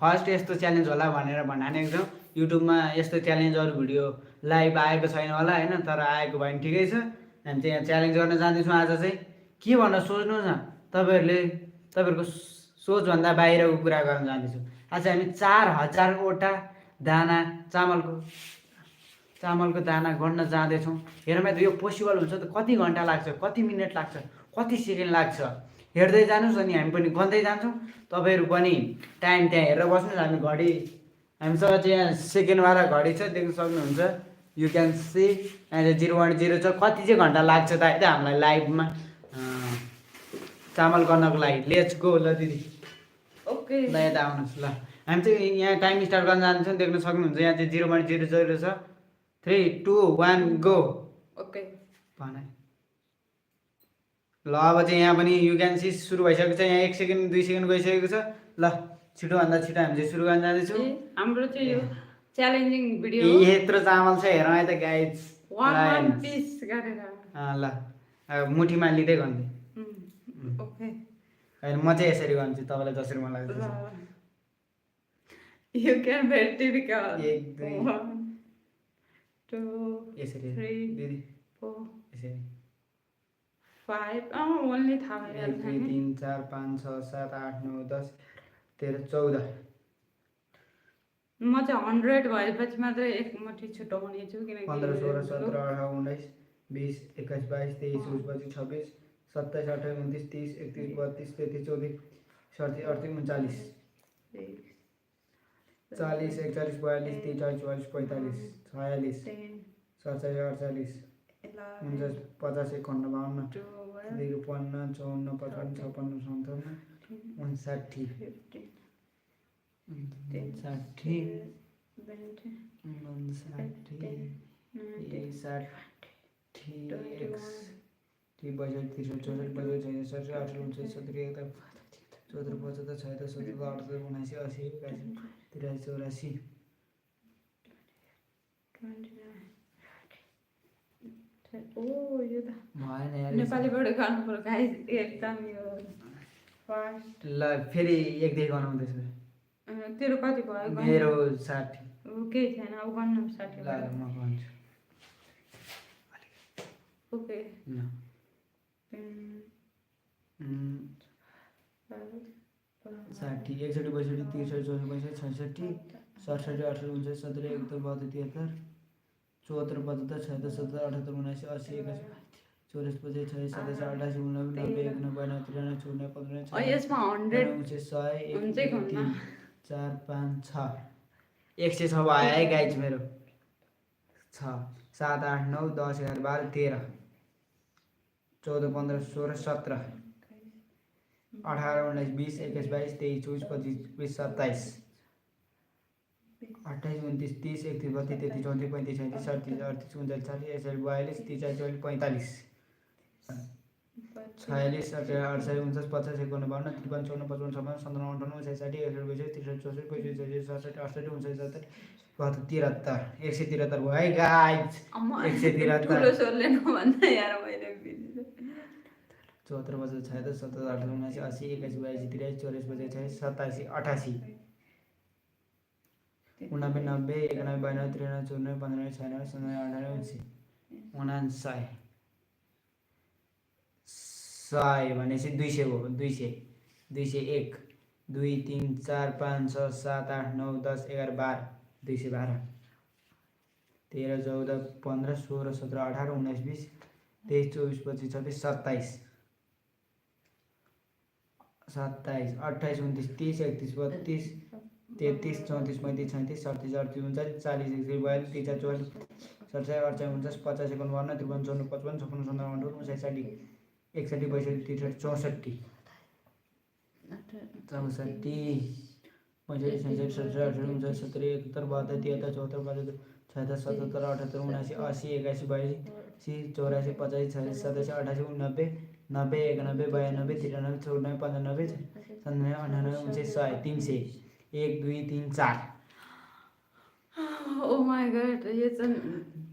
First यस्तो challenge होला भनेर भनेको छौँ। युट्युबमा यस्तो च्यालेन्जहरू भिडियो लाइभ आएको छैन होला होइन, तर आएको भयो भने ठिकै छ। हामी चाहिँ यहाँ च्यालेन्ज गर्न जाँदैछौँ आज चाहिँ। के भनेर सोच्नुहोस् न, तपाईँहरूको सोचभन्दा बाहिरको कुरा गर्न जाँदैछौँ। आज हामी 4000वटा दाना चामलको दाना गन्न जाँदैछौँ। हेरौँ त यो पोसिबल हुन्छ त कति घन्टा लाग्छ, कति मिनट लाग्छ, कति सेकेन्ड लाग्छ, हेर्दै जानुहोस्। अनि हामी पनि गन्दै जान्छौँ। तपाईँहरू पनि टाइम त्यहाँ हेरेर बस्नुहोस्। हामीसँग चाहिँ यहाँ सेकेन्डवाला घडी छ, देख्न सक्नुहुन्छ। यु क्यान सी यहाँ 0.0 छ। कति चाहिँ घन्टा लाग्छ त है त हामीलाई लाइभमा चामल गर्नको लागि। Let's go. ल दिदी ओके, ल यता आउनुहोस्। ल हामी चाहिँ यहाँ टाइम स्टार्ट गर्न जान्छौँ। देख्न सक्नुहुन्छ यहाँ चाहिँ 0.00 छ। 3, 2, 1 गो। ओके भने ल अब चाहिँ यहाँ पनि यु क्यान सी सुरु भइसकेको छ। यहाँ 1 सेकेन्ड 2 सेकेन्ड गइसकेको छ। ल छिटोभन्दा छिटो हामी चाहिँ सुरु गर्न जाँदैछौँ। हाम्रो चाहिँ यो च्यालेन्जिङ भिडियो हो। यत्रो चामल छ हेरौँ है त गाइज। one piece गरेर ल अब मुठीमा लिँदै गर्दै। ओके, होइन म चाहिँ यसरी गर्छु, तपाईँलाई जसरी मन लाग्छ त्यसरी। You can very typical. 1 2 1 2 यसरी 3 दिदी 4 यसरी 5 ओन्ली थाहा 1 भइरहेको 2 3 4 5 6 7 8 9 10 13 14। म चाहिँ 100 भएपछि मात्रै एक मुठी छुट्याउने छु, किनकि 15 16 17 18 19 20 21 22 23 24 26 27 28 29 30 31 32 33 34 37 38 39 40 41 42 43 44 45 46 47 48 49 50 51 52 53 54 55 56 57 59 यो त नेपालीबाट गर्नु पर्यो गाइस, एकदम यो फर्स्ट। ल फेरि एकदेखि गनाउँदैछु। तेरो कति भयो? मेरो 60। केही छैन, अब गर्नु 60। ल म भन्छु। ओके, 60 61 62 63 64 65 66 67 68 69 70 71 72 73 74 75 76 77 78 79 80 81 84 85 86 87 88 89 90 91 92 93 94 95 यसमा 100 96 100 1 2 3 4 5 6 106 भयो है गाइज मेरो। 6 7 8 9 10 11 12 13 14 15 16 17 18 19 20 21 22 23 24 25 26 27 28 29 30 31 32 33 34 35 36 37 38 39 40 41 42 43 44 45 46 47 48 49 50 51 52 53 54 55 56 57 58 59 60 61 62 63 64 65 66 67 68 69 70 72 73 173 भयो है गाइज। 173 ठुलो स्वरले नभन्दा यार, मैले 74 बजे 76 77 18 19 80 21 22 23 24 बजे 26 87 88 89 90 91 92 93 94 95 96 97 98 99 100 भनेपछि 200 हो। 200 201 2 3 4 5 6 7 8 9 10 11 12 212 13 14 15 16 17 18 19 20 23 24 25 26 27 27 28 29 30 31 32 33 34 35 36 37 38 39 40 41 42 43 44 47 48 49 50 51 52 53 54 55 56 57 58 59 60 61 62 63 64 64 65 66 67 68 70 71 72 73 74 75 76 77 78 79 80 81 82 84 85 86 87 88 89 90 91 92 93 94 95 97 98 99 100 1 2 3 4 ओ माय गॉड, ये तो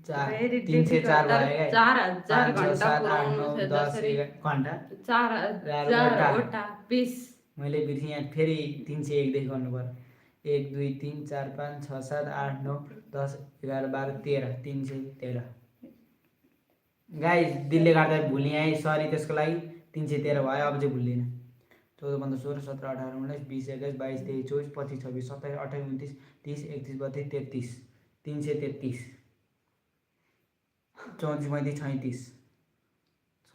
304 भयो 4000 घंटा 7 8 9 10 11 घंटा 4000 वटा 20 मैले बिर्सेँ यहाँ फेरि 301 गर्नु पर्यो 1 2 3 4 5 6 7 8 9 10 11 12 13 313 गाइस दिलले गर्दा भुलिँ है सरी त्यसको लागि 313 भयो अब चाहिँ भुल्दिनँ 14 15 16 17 18 19 20 21 22 23 24 25 26 27 28 29 30 31 32 33 333 34 35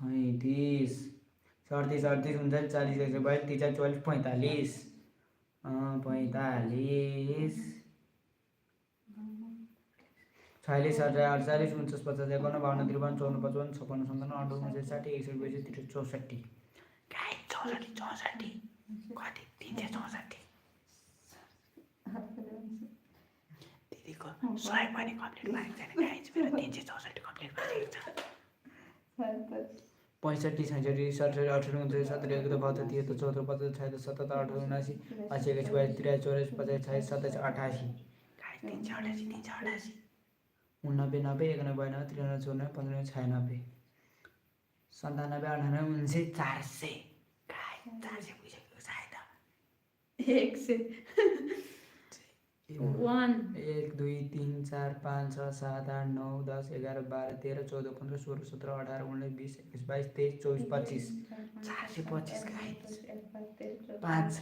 36 37 38 39 40 41 42 43 44 45 45 46 47 48 49 50 51 52 53 54 55 56 57 58 59 60 61 62 63 64 64 कति 364 दिदीको 100 पनि कम्प्लिट भएको छैन गाइस मेरो 364 कम्प्लिट भइसकेको छ 65 66 67 68 69 70 71 72 73 74 75 76 77 78 79 80 81 82 83 54 55 26 27 28 गाइस 388 388 90 90 91 92 93 94 95 96 97 98 99 400 गाइस 400 पुगिसकेको छ है त 1 2 3 4 5 6 7 8 9 10 11 12 13 14 15 16 17 18 19 20 21 22 23 24 25 425 गाइस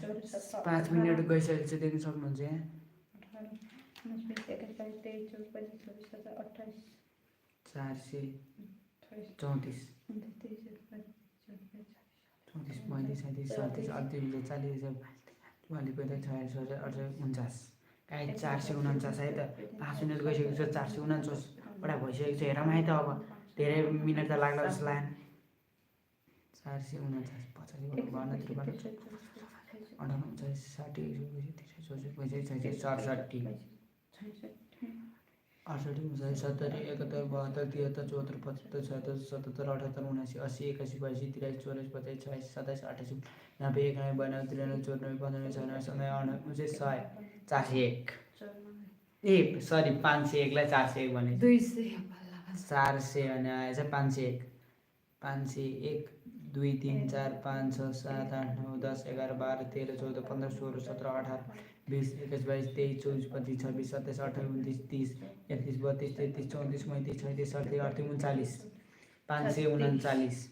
5 मिनट गइसकेको छ देख्न सक्नुहुन्छ यहाँ 434 34 35 37 38 39 40 49 गाइस 449 है त 5 मिनट गइसकेको छ 449 वटा भइसकेको छ हेरौँ है त अब धेरै मिनट त लाग्ला जस्तो लाग्यो 449 50 52 53 58 60 67 68 70 71 72 73 74 75 76 77 78 80 81 82 83 84 85 26 27 28 29 90 91 92 93 94 95 96 97 98 401 ए सरी 501 लाई 401 भने 400 भने आएछ 501 501 2 3 4 5 6 7 8 9 10 11 12 13 14 15 16 17 18 20 21 22 23 24 25 26 27 28 29 30 31 32 33 34 35 36 37 38 39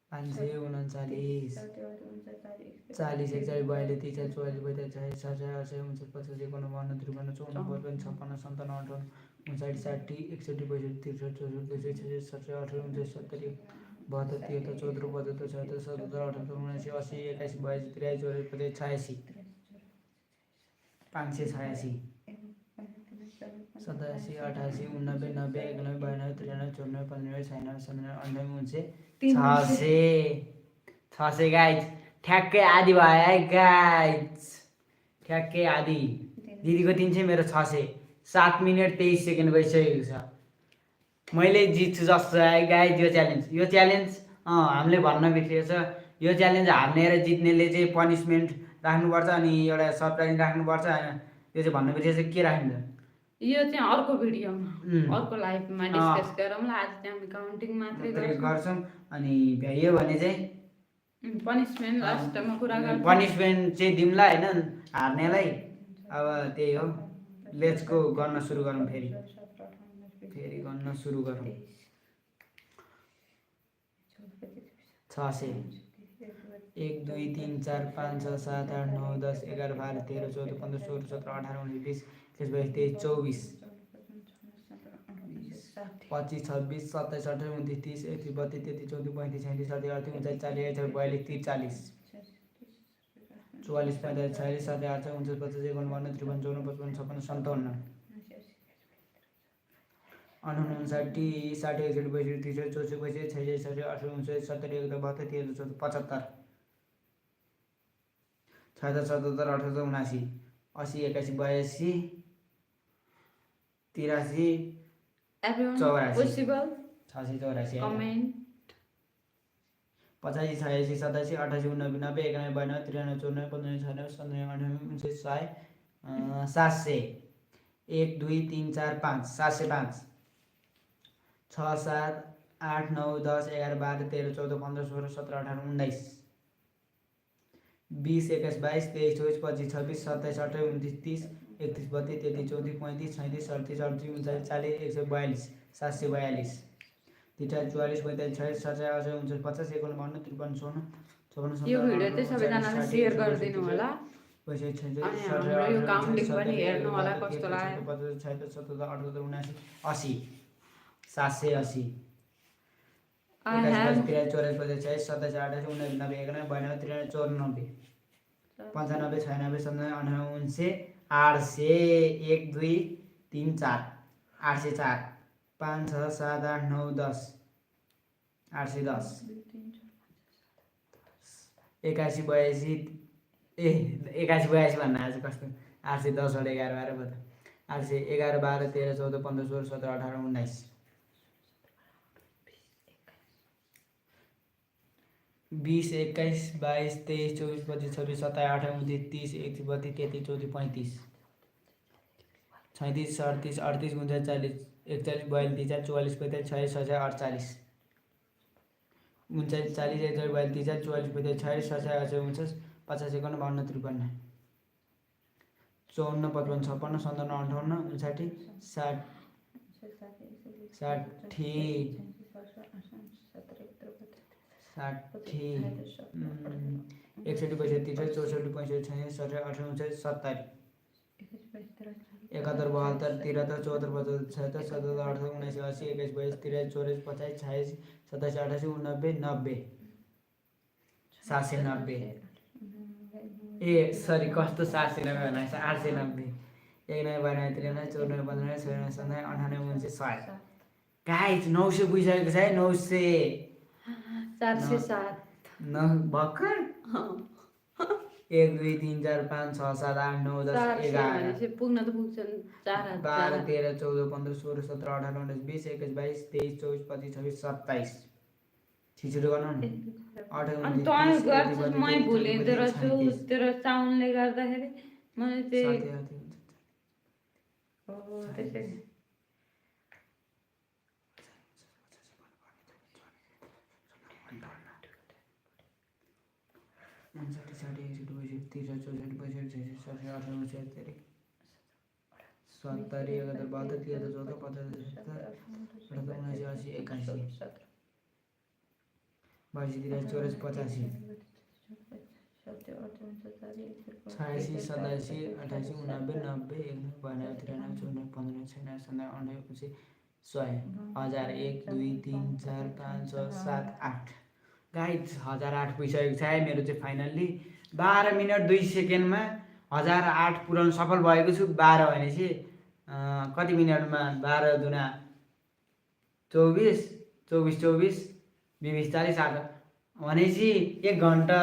539 40 41 42 43 44 45 46 47 48 49 50 51 52 53 54 55 56 57 58 60 61 62 63 64 65 66 68 69 70 72 73 74 75 76 77 78 79 80 81 82 83 84 85 586 87 88 89 90 91 92 93 94 95 96 गाइज ठ्याक्कै आधी भयो है गाइज ठ्याक्कै आधी दिदीको 300 मेरो 600 7 मिनट 23 सेकेन्ड गइसकेको छ मैले जित्छु जस्तो है गाइज यो च्यालेन्ज हामीले भन्न बिर्सेको छ यो च्यालेन्ज हार्ने र जित्नेले चाहिँ पनिसमेन्ट राख्नुपर्छ अनि एउटा सरप्राइज राख्नुपर्छ होइन त्यो चाहिँ भन्न बिर्सेको छ के राखिन्छ यो चाहिँ अर्को भिडियोमा अर्को लाइभमा डिस्कस गरौँला आज चाहिँ हामी काउन्टिङ मात्रै गर्छौँ अनि भ्याइयो भने चाहिँ पनिसमेन्ट लास्टमा कुरा गर्छौँ पनिसमेन्ट चाहिँ दिउँला होइन हार्नेलाई अब त्यही हो लेट्स गो गर्न सुरु गरौँ फेरि गर्न सुरु गरौँ 600 1 2 3 4 5 6 7 8 9 10 11 12 13 14 15 16 17 18 19 20 21 22 23 25 26 27 28 29 30 31 32 33 34 35 36 37 38 39 40 41 42 43 45 46 47 48 59 53 54 55 56 57 60 61 62 63 64 65 66 68 70 71 72 73 74 76 77 78 79 80 81 82 83 possible 86 84 comment 85 86 87 88 89 90 91 92 93 94 95 96 97 98 700 1 2 3 4 5 705 6 7 8 9 10 11 12 13 14 15 16 17 18 19 20, 21, 22, 23, 24, 25, 26, 27, 28, 29, 30, 31, 32, 33, 34, 35, 36, 37, 38, 39, 40, 142, 742, 43, 44, 45, 46, 47, 48, 49, 50, 51, 53, 54, 55, यो 56, भिडियो चाहिँ 58, 69, सबैजनाले 70, सेयर 71, गरिदिनु 72, होला 63, अनि 64, हाम्रो यो 65, काउन्टिङ 66, पनि 67, हेर्नु होला 68, कस्तो 69, लाग्यो 70, 75, 76, 77, 78, 79, 80, 780, आई 21, हेभ 22, 23, 24, 25, 26, 27, 28, 29, 90, 91, 92, 93, 94, 95, 96, 97, 98, 800, 1, 2, 3, 4, 804, 5, 6, 7, 8, 9, 10, 810, 81, 82, 81, 82 भन्न आज कस्तो 810, 11, 12 पो त 811, 12, 13, 14, 15, 16, 17, 18, 19, 20, 21, 22, 23, 24, 25, 26, 27, 28, 29, 30, 31, 32, 33, 34, 35, 36, 37, 38, 39, 40, 41, 42, 43, 44, 45, 46, 47, 48, 49, 40, 41, 42, 43, 44, 45, 46, 47, 50, 51, 54, 55, 56, 57, 58, 59, 60, 61, 62, 63, 64, 65, 66, 67, 68, 71, 72, 73, 74, 75, 76, 77, 78, 79, 80, 21, 22, 23, 24, 25, 26, 27, 28, 29, 90, 790, ए सरी कस्तो 790 भन्नु 890, 19, 92, 93, 94, 95, 96, 97, 98, 99, 100 गाइस 900 पुगिसकेको छ है 900 407 भर्खर 1, 2, 3, 4, 5, 6, 7, 8, 9, 10, 11, भनेपछि पुग्न त पुग्छन् 12, 13, 14, 15, 16, 17, 18, 19, 20, 21, 22, 23, 24, 25, 26, 27 छिटो गर्नु न 18, अनि 19, तँ 20, गर्छस् 21, मै 22, भुलेँ 23, तेरो 24, तेरो साउन्डले गर्दाखेरि मैले त्यही 27, हो त्यसै 1000 1 2 3 4 5 6 7 8 गाइज 1008 पुगिसकेको छ है मेरो चाहिँ फाइनल्ली 12 मिनट 2 सेकेन्डमा 1008 पुऱ्याउनु सफल भएको छु 12 भनेपछि कति मिनटमा 12 दुना 24 24 24 20 40 8 भनेपछि 1 घन्टा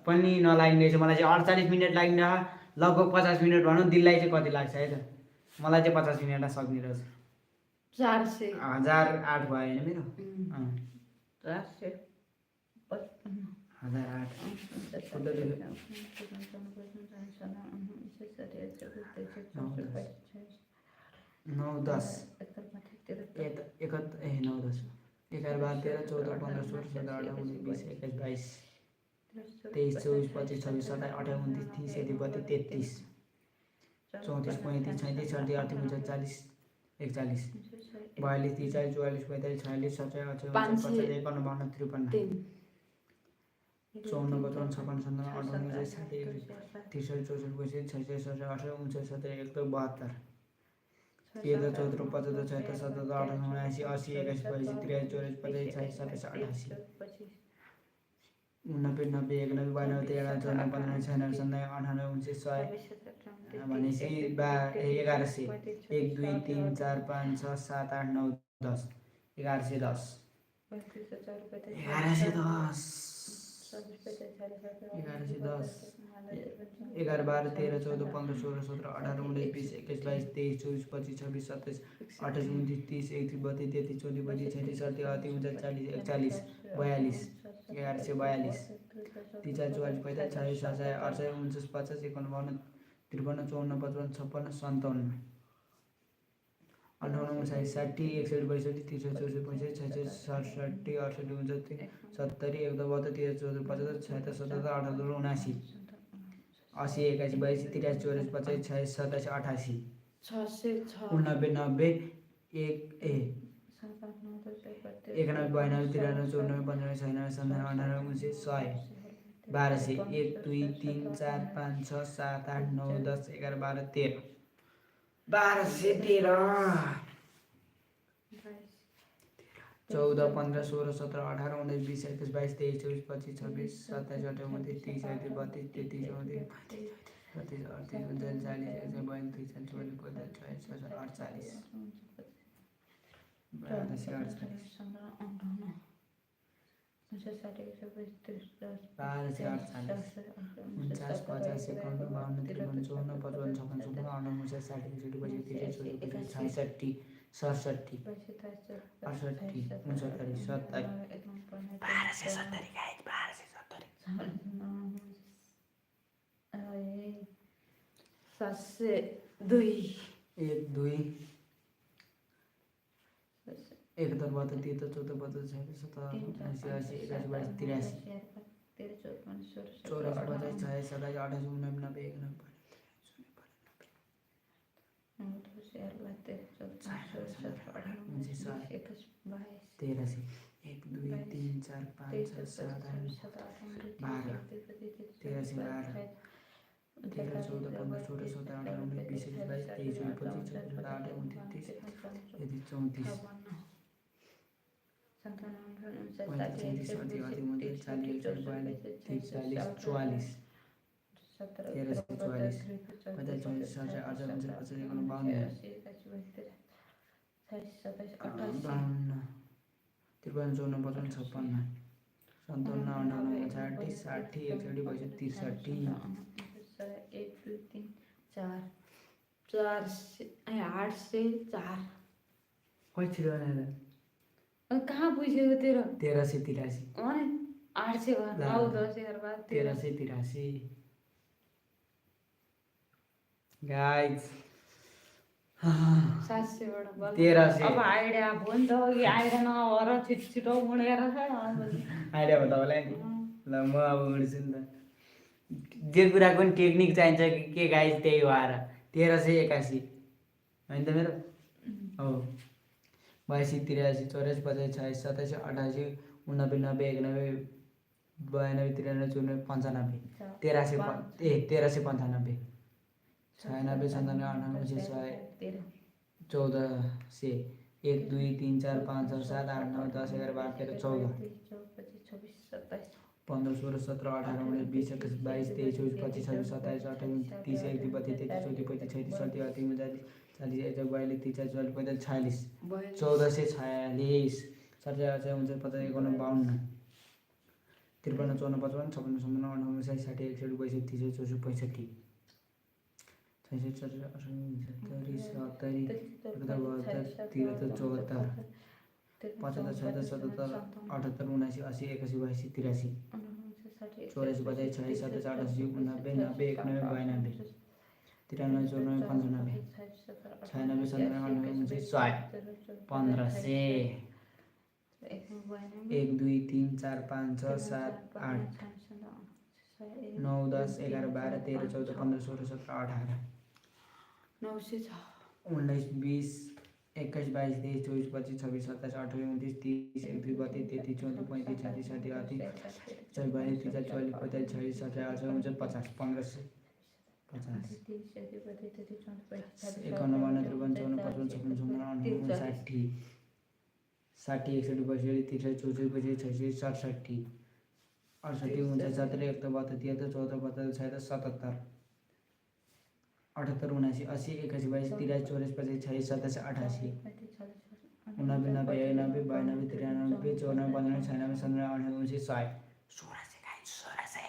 पनि नलाग्नेछ मलाई चाहिँ 48 मिनट लाग्ने लगभग 50 मिनट भनौँ दिललाई चाहिँ कति लाग्छ है त मलाई चाहिँ 50 मिनटमा सक्ने रहेछ 400 1008 भयो होइन मेरो 400 9 10 9 10 11 12 13 14 15 16 17 18 19 20 21 22 23 24 25 26 27 28 29 30 31 32 33 34 35 36 37 38 39 40 41 42 43 44 45 46 47 48 49 50 51 52 53 54 55 56 57 58 59 60 63 64 65 66 67 18 19 70 72 13 14 15 16 17 18 19 80 81 82 83 84 85 86 87 88 90 91 92 93 94 95 96 97 98 99 100 भनेपछि 1100 1 2 3 4 5 6 7 8 9 10 1110 1110 11 12 13 14 15 16 17 18 19 20 21 22 23 24 25 26 27 28 29 30 31 32 33 34 35 36 37 38 39 40 41 42 43 44 45 46 47 48 49 50 51 52 53 54 55 56 57 58 60 61 62 63 64 65 66 67 68 69 70 71 72 73 74 75 76 77 78 79 80 81 82 83 84 85 86 87 88 606 89 90 एक ए 7 8 9 10 11 91 92 93 94 95 96 97 98 1900 100 1200 1 2 3 4 5 6 7 8 9 10 11 12 13 1213 14 15 16 17 18 19 20 21 22 23 24 25 26 27 28 29 30 31 32 33 34 35 36 38 39 40 41 42 43 44 एक दुई एक तर 72 13 14 15 16 17 18 19 80 81 82 83 84 85 26 27 28 29 90 13 1 2 3 4 5 6 7 8 12 13 से 12 13 14 15 16 17 18 19 20 22 23 24 25 26 27 28 29 कहाँ पूछेगा तेरा 13 से 83 8 से 9 10 11 12 13 से 83 गाइस 7 से बड़ा 13 से अब आइडिया बोल दो कि आइडिया ना और छिटछिटो मुड़ेर है आइडिया बताओ होला नि ल म अब उड्छु नि त जे कुराको पनि टेक्निक चाहिन्छ के गाइस त्यही हो आएर 13 से 81 होइन त मेरो हो 82 83 84 85 26 27 88 89 90 91 92 93 94 95 13 से 13 से 95 96 97 98 100 14 से 1 2 3 4 5 6 7 8 9 10 11 12 13 14 15 16 17 18 19 20 21 22 23 24 25 26 27 28 30 31 32 33 34 35 36 37 38 39 40 41 42 43 44 45 14 से 46 47 48 49 51 52 53 54 55 56 57 58 60 61 62 63 64 65 66 67 68 70 73 74 75 76 77 78 79 80 81 82 83 84 85 86 87 88 89 90 91 92 93 94 95 96 97 98 100 15 से 1 2 3 4 5 6 7 8 9 10 11 12 13 14 15 16 17 18 9 से 19 20 21 22 23 24 25 26 27 28 29 30 31 32 33 34 35 36 37 38 42 43 44 45 46 47 48 50 15 से 50 51 52 53 54 55 56 60 60 61 62 63 64 65 66 67 68 69 70 71 72 73 74 75 78 79 80 81 82 83 84 85 86 87 88 89 90 91 92 93 94 95 96 97 98 100 16 से गाइस 16 से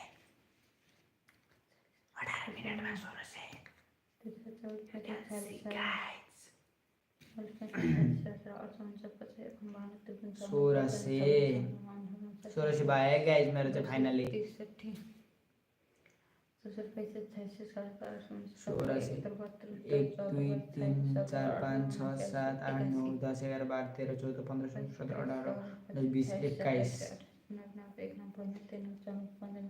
18 मिनट में 16 से गाइस 16 से भाई गाइस मेरा तो फाइनली 16 से 1 2 3 4 5 6 7 8 9 10 11 12 13 14 15 16 17 18 19 20 21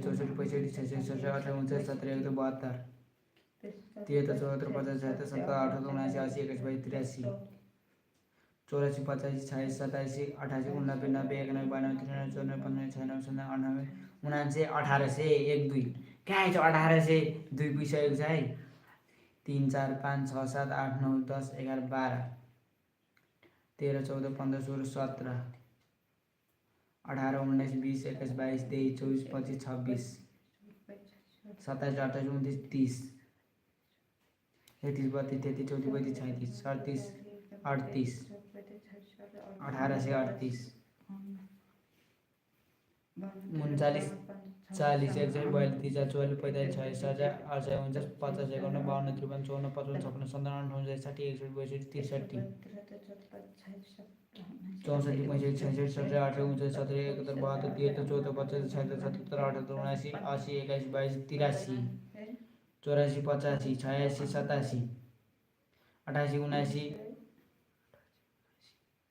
64 65 66 67 18 19 17 71 72 73 74 50 76 77 78 79 80 81 82 83 84 85 86 87 88 89 90 91 92 93 94 95 96 97 98 99 1800 1 2 कहाँ छ 1800 2 पुगिसकेको छ है 3 4 5 6 7 8 9 10 11 12 13 14 15 16 17 18 19 20 21 22 23 24 25 26 27 28 29 30 31 32 33 34 35 36 38 38 39 40 41 42 43 44 45 46 47 48 49 50 51 54 55 56 57 58 59 60 61 62 63 64 65 66 67 68 69 70 71 72 73 74 75 76 77 78 79 80 81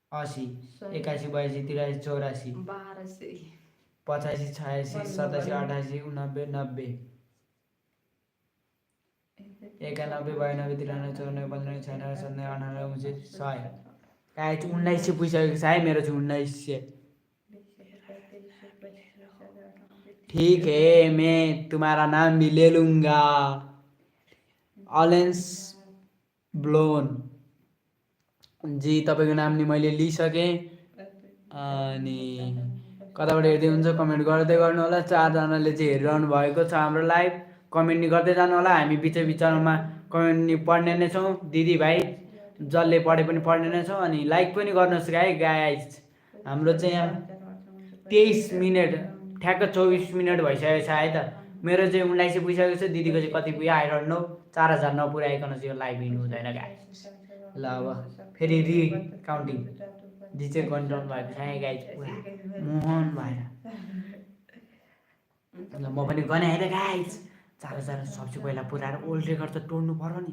22 83 84 85 86 87 88 79 80 81 82 83 84 1200 85 86 87 88 89 90 91 92 93 94 95 96 97 98 99 100 काय 1900 पुगिसकेको छ है मेरो चाहिँ 1900 ठीक है मैं तुम्हारा नाम भी ले लूंगा अलेन्स ब्लोन जी तपाईँको नाम नि मैले लिइसकेँ अनि कताबाट हेर्दै हुन्छ कमेन्ट गर्दै गर्नु होला 4 जनाले चाहिँ हेरिरहनु भएको छ हाम्रो लाइभ कमेन्ट नि गर्दै जानु होला हामी बिचमा कमेन्ट नि पढ्ने नै छौँ दिदी भाइ जसले पढे पनि पढ्ने नै छौँ अनि लाइक पनि गर्नुहोस् है गाइस हाम्रो चाहिँ यहाँ 23 मिनेट ठ्याक्क 24 मिनट भइसकेको छ है त मेरो चाहिँ 1900 पुगिसकेको छ दिदीको चाहिँ कति पुग्यो आई डोन्ट नो 4000 नपुर्याइकन चाहिँ यो लाइभ हिँड्नु हुँदैन गाइस ल अब फेरि काउन्टिङ दि चाहिँ कन्ट्रोल भएको छ है गाइस पुरा मोहन भएर ल म पनि गने है त गाइस 4000 सबसे पहिला पुऱ्याएर ओल्ड रेकर्ड त तोड्नु पर्यो नि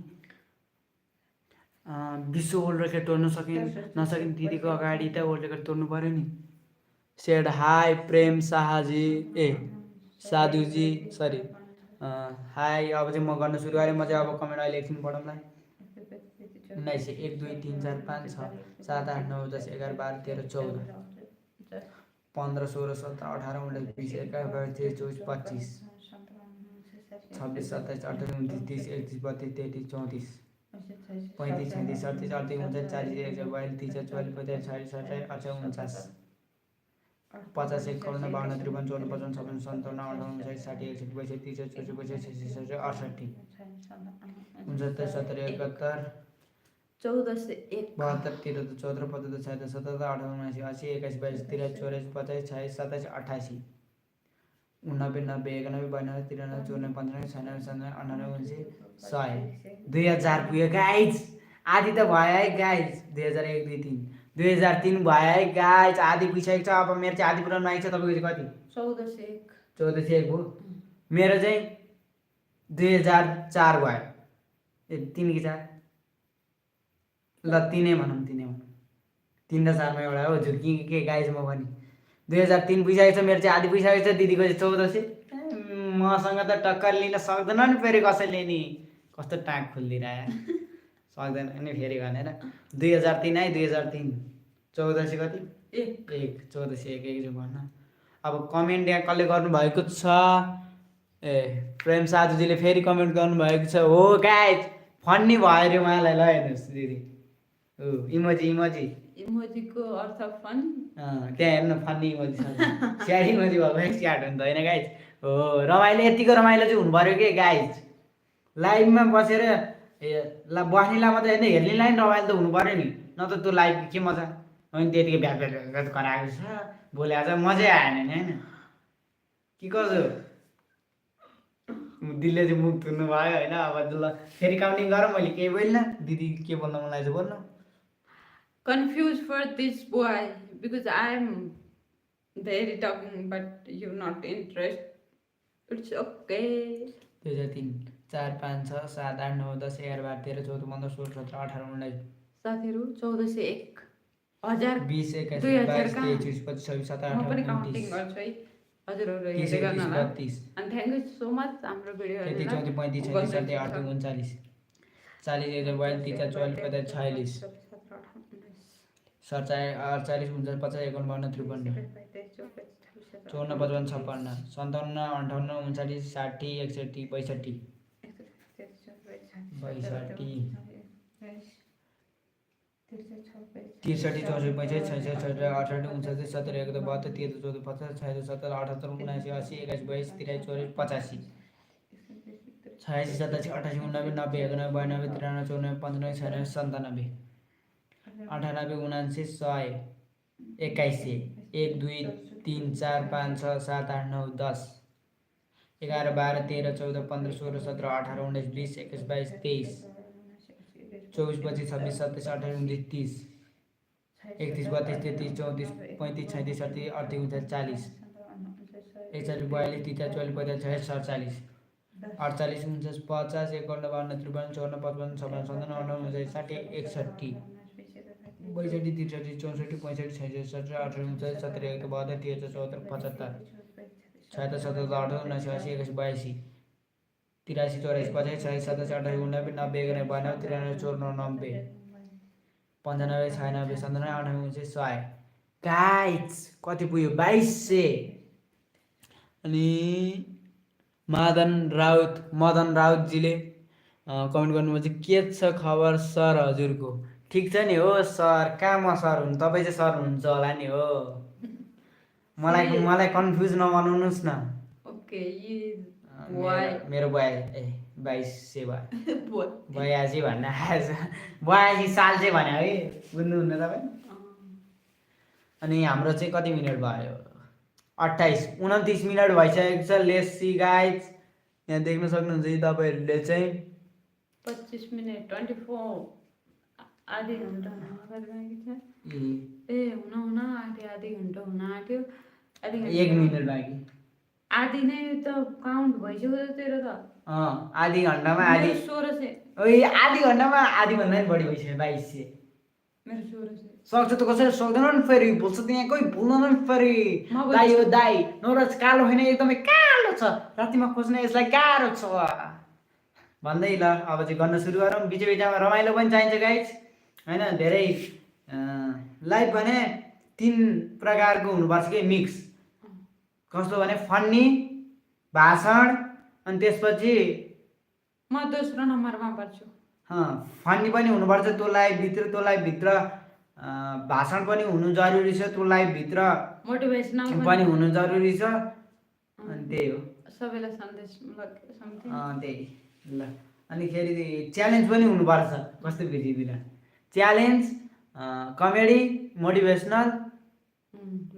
विश्व ओल्ड रेकर्ड तोड्नु नसकिन दिदीको अगाडि त ओल्ड रेकर्ड तोड्नु पर्यो नि सेड हाई प्रेम शाहजी साधुजी सरी हाई अब चाहिँ म गर्न सुरु गरेँ म चाहिँ अब कमेन्ट अहिले एकछिन पढौँला 19 1 2 3 4 5 6 7 8 9 10 11 12 13 14 15 16 17 18 19 20 21 22 23 24 25 26 27 28 29 30 31 32 33 34 35 36 37 38 39 40 41 42 43 44 45 46 47 51 52 53 54 55 56 57 58 59 60 61 62 63 64 65 66 67 71 14 से 1 72 13 14 15 16 17 18 19 80 21 22 23 24 25 26 27 28 89 90 91 92 93 94 95 96 97 98 19 100 2000 पुग्यो गाइज आधी त भयो है गाइज 2001 2 3 2003 भयो है गाइज आधी पुगिसकेको छ अब मेरो चाहिँ आधी पुरानो आएको छ तपाईँको चाहिँ कति 14 से 1 14 से 1 हो मेरो चाहिँ 2004 भयो ए 3 कि 4 ल 3 भनौँ 3 र 4 मा एउटा हो झुक्की के गाइज म पनि 2003 पुगिसकेको छ मेरो चाहिँ आधी पुगिसकेको छ दिदीको चाहिँ 14 से मसँग त टक्कर लिन सक्दैन नि फेरि कसैले नि कस्तो टाँक खोलिदिइरह सक्दैन नि फेरि भनेर 2003 है 2003 14 से कति 1 14 से 1 जो भन्न अब कमेन्ट यहाँ कसले गर्नुभएको छ ए प्रेम साधुजीले फेरि कमेन्ट गर्नुभएको छ हो गाइज फन्नी भयो अरे उहाँलाई ल हेर्नुहोस् दिदी हो इमोजी को अर्थ फन त्यहाँ हेर्नु फन्नी इमोजी छ स्याड इमोजी भएको स्याड हुन्छ होइन गाइज हो रमाइलो यतिको रमाइलो चाहिँ हुनु पऱ्यो कि गाइज लाइभमा बसेर बस्नेलाई मात्रै होइन हेर्नेलाई नि रमाइलो त हुनु पऱ्यो नि न त त्यो लाइभ के मजा होइन त्यतिकै ब्याग कराएको छ बोले आज मजै आएन नि होइन के कसो दिदीले चाहिँ मुख धुनु भयो होइन अब ल फेरि काउन्टिङ गरौँ मैले केही बोल्न दिदी के बोल्न मन लाग्छ बोल्नु confused for this boy because I'm very talking but you're not interested. It's okay. 2003 4 5 6 7 8 9 10 11 12 13 14 15 16 17 18 19 साथीहरु 14 से 1 हजार 20 21 22 23 25 26 27 म पनि काउन्टिङ गर्छु है हजुरहरु हेर्दै गर्नु होला and thank you so much हाम्रो भिडियो हेर्नु 34 35 36 37 38 39 40 41 43 44 45 46 48 49 50 51 52 53 54 55 56 57 58 59 60 61 62 63 64 65 66 67 68 69 70 71 72 73 14 50 66 77 78 79 80 21 22 23 84 85 86 87 88 89 90 91 92 93 94 95 96 97 98 79 100 21 1 2 3 4 5 6 7 8 9 10 11 12 13 14 15 16 17 18 19 20 21 22 23 24 25 26 27 28 29 30 31 32 33 34 35 36 37 38 39 40 41 42 43 44 45 46 48 49 50 51 52 53 54 55 56 57 58 60 61 62 63 64 65 66 17 18 19 17 1 72 13 14 75 76 77 18 19 80 21 82 83 84 85 86 87 88 89 90 91 92 93 94 90 95 96 97 98 100 गाइस कति पुग्यो 2200 अनि मदन राउतजीले कमेन्ट गर्नुभएको छ के छ खबर सर हजुरको ठिक छ नि हो सर कहाँ म सर हुनु तपाईँ चाहिँ सर हुनुहुन्छ होला नि हो मलाई कन्फ्युज नबनाउनुहोस् न ओके मेरो 2200 भयो 82 भन्न आएछ 82 साल चाहिँ भने है बुझ्नुहुन्न तपाईँ अनि हाम्रो चाहिँ कति मिनट भयो 28 29 मिनट भइसकेको छ। लेट्स सी गाइज, यहाँ देख्न सक्नुहुन्छ कि तपाईँहरूले चाहिँ 25 मिनट 24 आधी घन्टा हुन बाँकी छ। ए ए हुन आँट्यो, आधी घन्टा हुन आँट्यो। आधी 1 मिनट बाँकी। आधी नै त काउन्ट भइसक्यो तेरो त। आधी घन्टामा आधी 1600 ओइ आधी घन्टामा आधी भन्दा पनि बढी भइसक्यो 2200। मेरो 1600 सक्छ त कसैले सक्दैन नि, फेरि भुल्छ त यहाँ कोही भुल्दैन नि फेरि। म भुल्छु। दाइ हो दाइ, नराज कालो होइन एकदमै कालो छ, रातिमा खोज्न यसलाई गाह्रो छ भन्दै ल अब चाहिँ गर्न सुरु गरौँ। बिच बिचमा रमाइलो पनि चाहिन्छ गाइज होइन। धेरै लाइभ भने 3 प्रकारको हुनुपर्छ कि मिक्स। कस्तो भने फन्नी, भाषण, अनि त्यसपछि म दोस्रो नम्बरमा पर्छु। फन्नी पनि हुनुपर्छ त्यो लाइभभित्र, भाषण पनि हुनु जरुरी छ त्यो लाइभभित्र, मोटिभेसनल पनि हुनु जरुरी छ। अनि त्यही हो, सबैलाई सन्देशमूलक समथिङ त्यही ल। अनि फेरि च्यालेन्ज पनि हुनुपर्छ। कस्तो विधितिर challenge, comedy, motivational,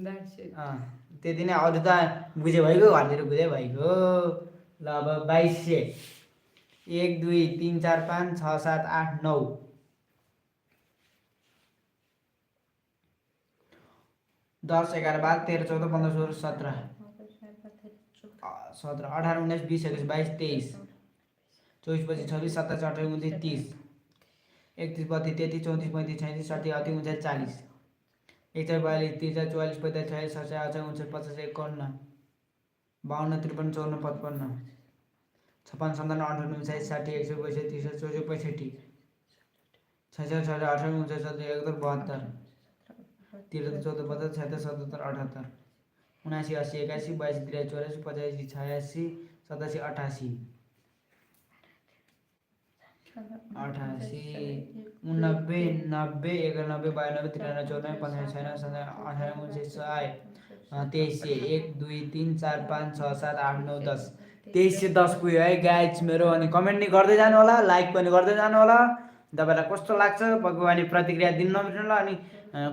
that's it. त्यति नै। अरू त बुझे भइगयो, घरतिर बुझे भइगयो। ल अब 2200 1 2 3 4 5 6 7 8 9 10 11 12 13 14 15 16 17 17 18 19 20 21 22 23 24 25 26 27 28 29 30 31 32 33 34 35 36 37 38 39 40 41 42 43 44 45 46 47 48 49 50 51 52 53 54 55 56 57 58 59 60 61 62 63 64 65 66 67 68 69 70 71 72 13 14 15 76 77 78 79 80 81 82 83 84 85 86 87 88 88 89 90 91 92 93 94 95 96 97 98 29 1 2 3 4 5 6 7 8 9 10 2310 पुग्यो है गाइज मेरो। अनि कमेन्ट नि गर्दै जानु होला, लाइक पनि गर्दै जानु होला। तपाईँलाई कस्तो लाग्छ पक्कै पनि प्रतिक्रिया दिन नबिर्सनु होला। अनि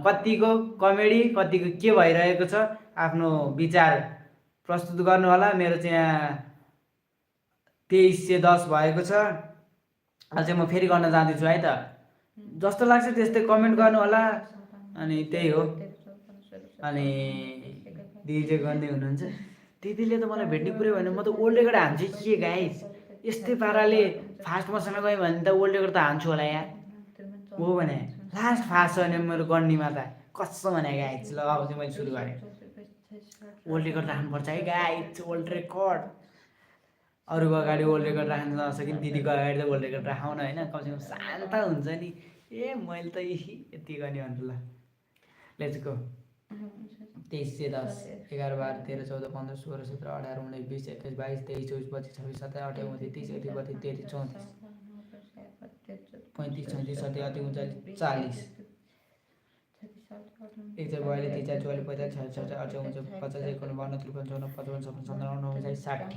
कतिको कमेडी, कतिको के भइरहेको छ आफ्नो विचार प्रस्तुत गर्नु होला। मेरो चाहिँ यहाँ 2310 भएको छ। अझै म फेरि गर्न जाँदैछु है त, जस्तो लाग्छ त्यस्तै कमेन्ट गर्नु होला। अनि त्यही हो। अनि दिदी चाहिँ गर्दै हुनुहुन्छ, दिदीले त मलाई भेट्ने कुरै भएन, म त ओल्ड रेकर्ड हान्छु के गाइस। यस्तै पाराले फास्ट मसँग गयो भने त ओल्ड रेकर्ड त हान्छु होला यार। हो भने लास्ट फास्ट छ भने मेरो गन्डीमा त कसो भने गाइस। ल अब चाहिँ मैले सुरु गरेँ। ओल्ड रेकर्ड राख्नुपर्छ है गाइस, ओल्ड रेकर्ड। अरूको अगाडि ओल्ड रेकर्ड राख्नु नसके दिदीको अगाडि त ओल्ड रेकर्ड राखौँ न होइन, कमसेकम शान्त हुन्छ नि। ए मैले त यति गर्ने भन्छु। ल लेट्स गो। 2310 11 12 13 14 15 16 17 18 19 20 21 22 23 24 25 26 27 28 29 30 31 32 33 34 35 36 37 38 39 40 एक 42 43 44 45 46 48 49 50 51 52 53 54 55 56 57 59 60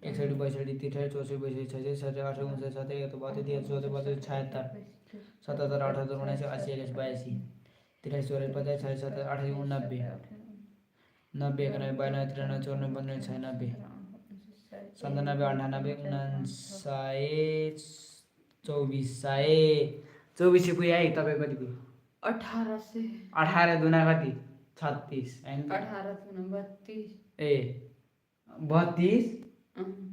61 62 63 64 65 66 67 68 69 70 71 72 73 74 75 77 78 79 80 81 82 83 84 50 66 67 68 89 90 91 92 93 94 95 96 97 98 99 2400 पुग्यो है। तपाईँ कति पुग्यो? 1800 18 दुना कति? 36 होइन 18 दुना 32 ए 32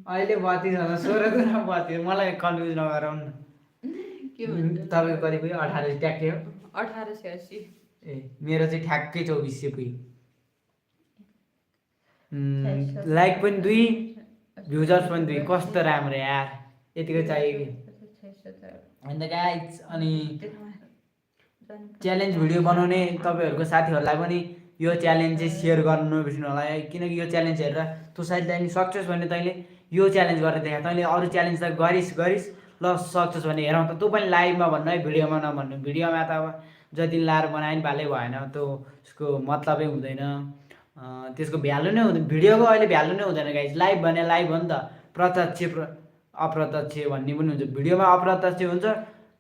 अहिले 32 होला 16 दुना 32 मलाई कन्फ्युज नगराउँ न। के भन्छ तपाईँको कति पुग्यो? 18 ट्याक्कै हो 1880 ए मेरो चाहिँ ठ्याक्कै 2400 पुग्यो। लाइक पनि 2 भ्युजर्स पनि 2 कस्तो राम्रो यार, यतिको चाहियो कि होइन त गाइज। अनि च्यालेन्ज भिडियो बनाउने तपाईँहरूको साथीहरूलाई पनि यो च्यालेन्ज चाहिँ सेयर गर्नु नबिर्सनु होला है। किनकि यो च्यालेन्ज हेरेर तँ सायद नि सक्सेस भने तैँले यो च्यालेन्ज गरेर देखा, तैँले अरू च्यालेन्ज त गरिस् ल सक्सेस भने हेरौँ त। तँ पनि लाइभमा भन्नु है, भिडियोमा नभन्नु। भिडियोमा त अब जति लाएर बनायो नि भालै भएन, त्यो उसको मतलबै हुँदैन, त्यसको भ्यालु नै हुँदैन। भिडियोको अहिले भ्यालु नै हुँदैन गाइज। लाइभ भने लाइभ हो नि त, प्रत्यक्ष अप्रत्यक्ष भन्ने पनि हुन्छ। भिडियोमा अप्रत्यक्ष हुन्छ,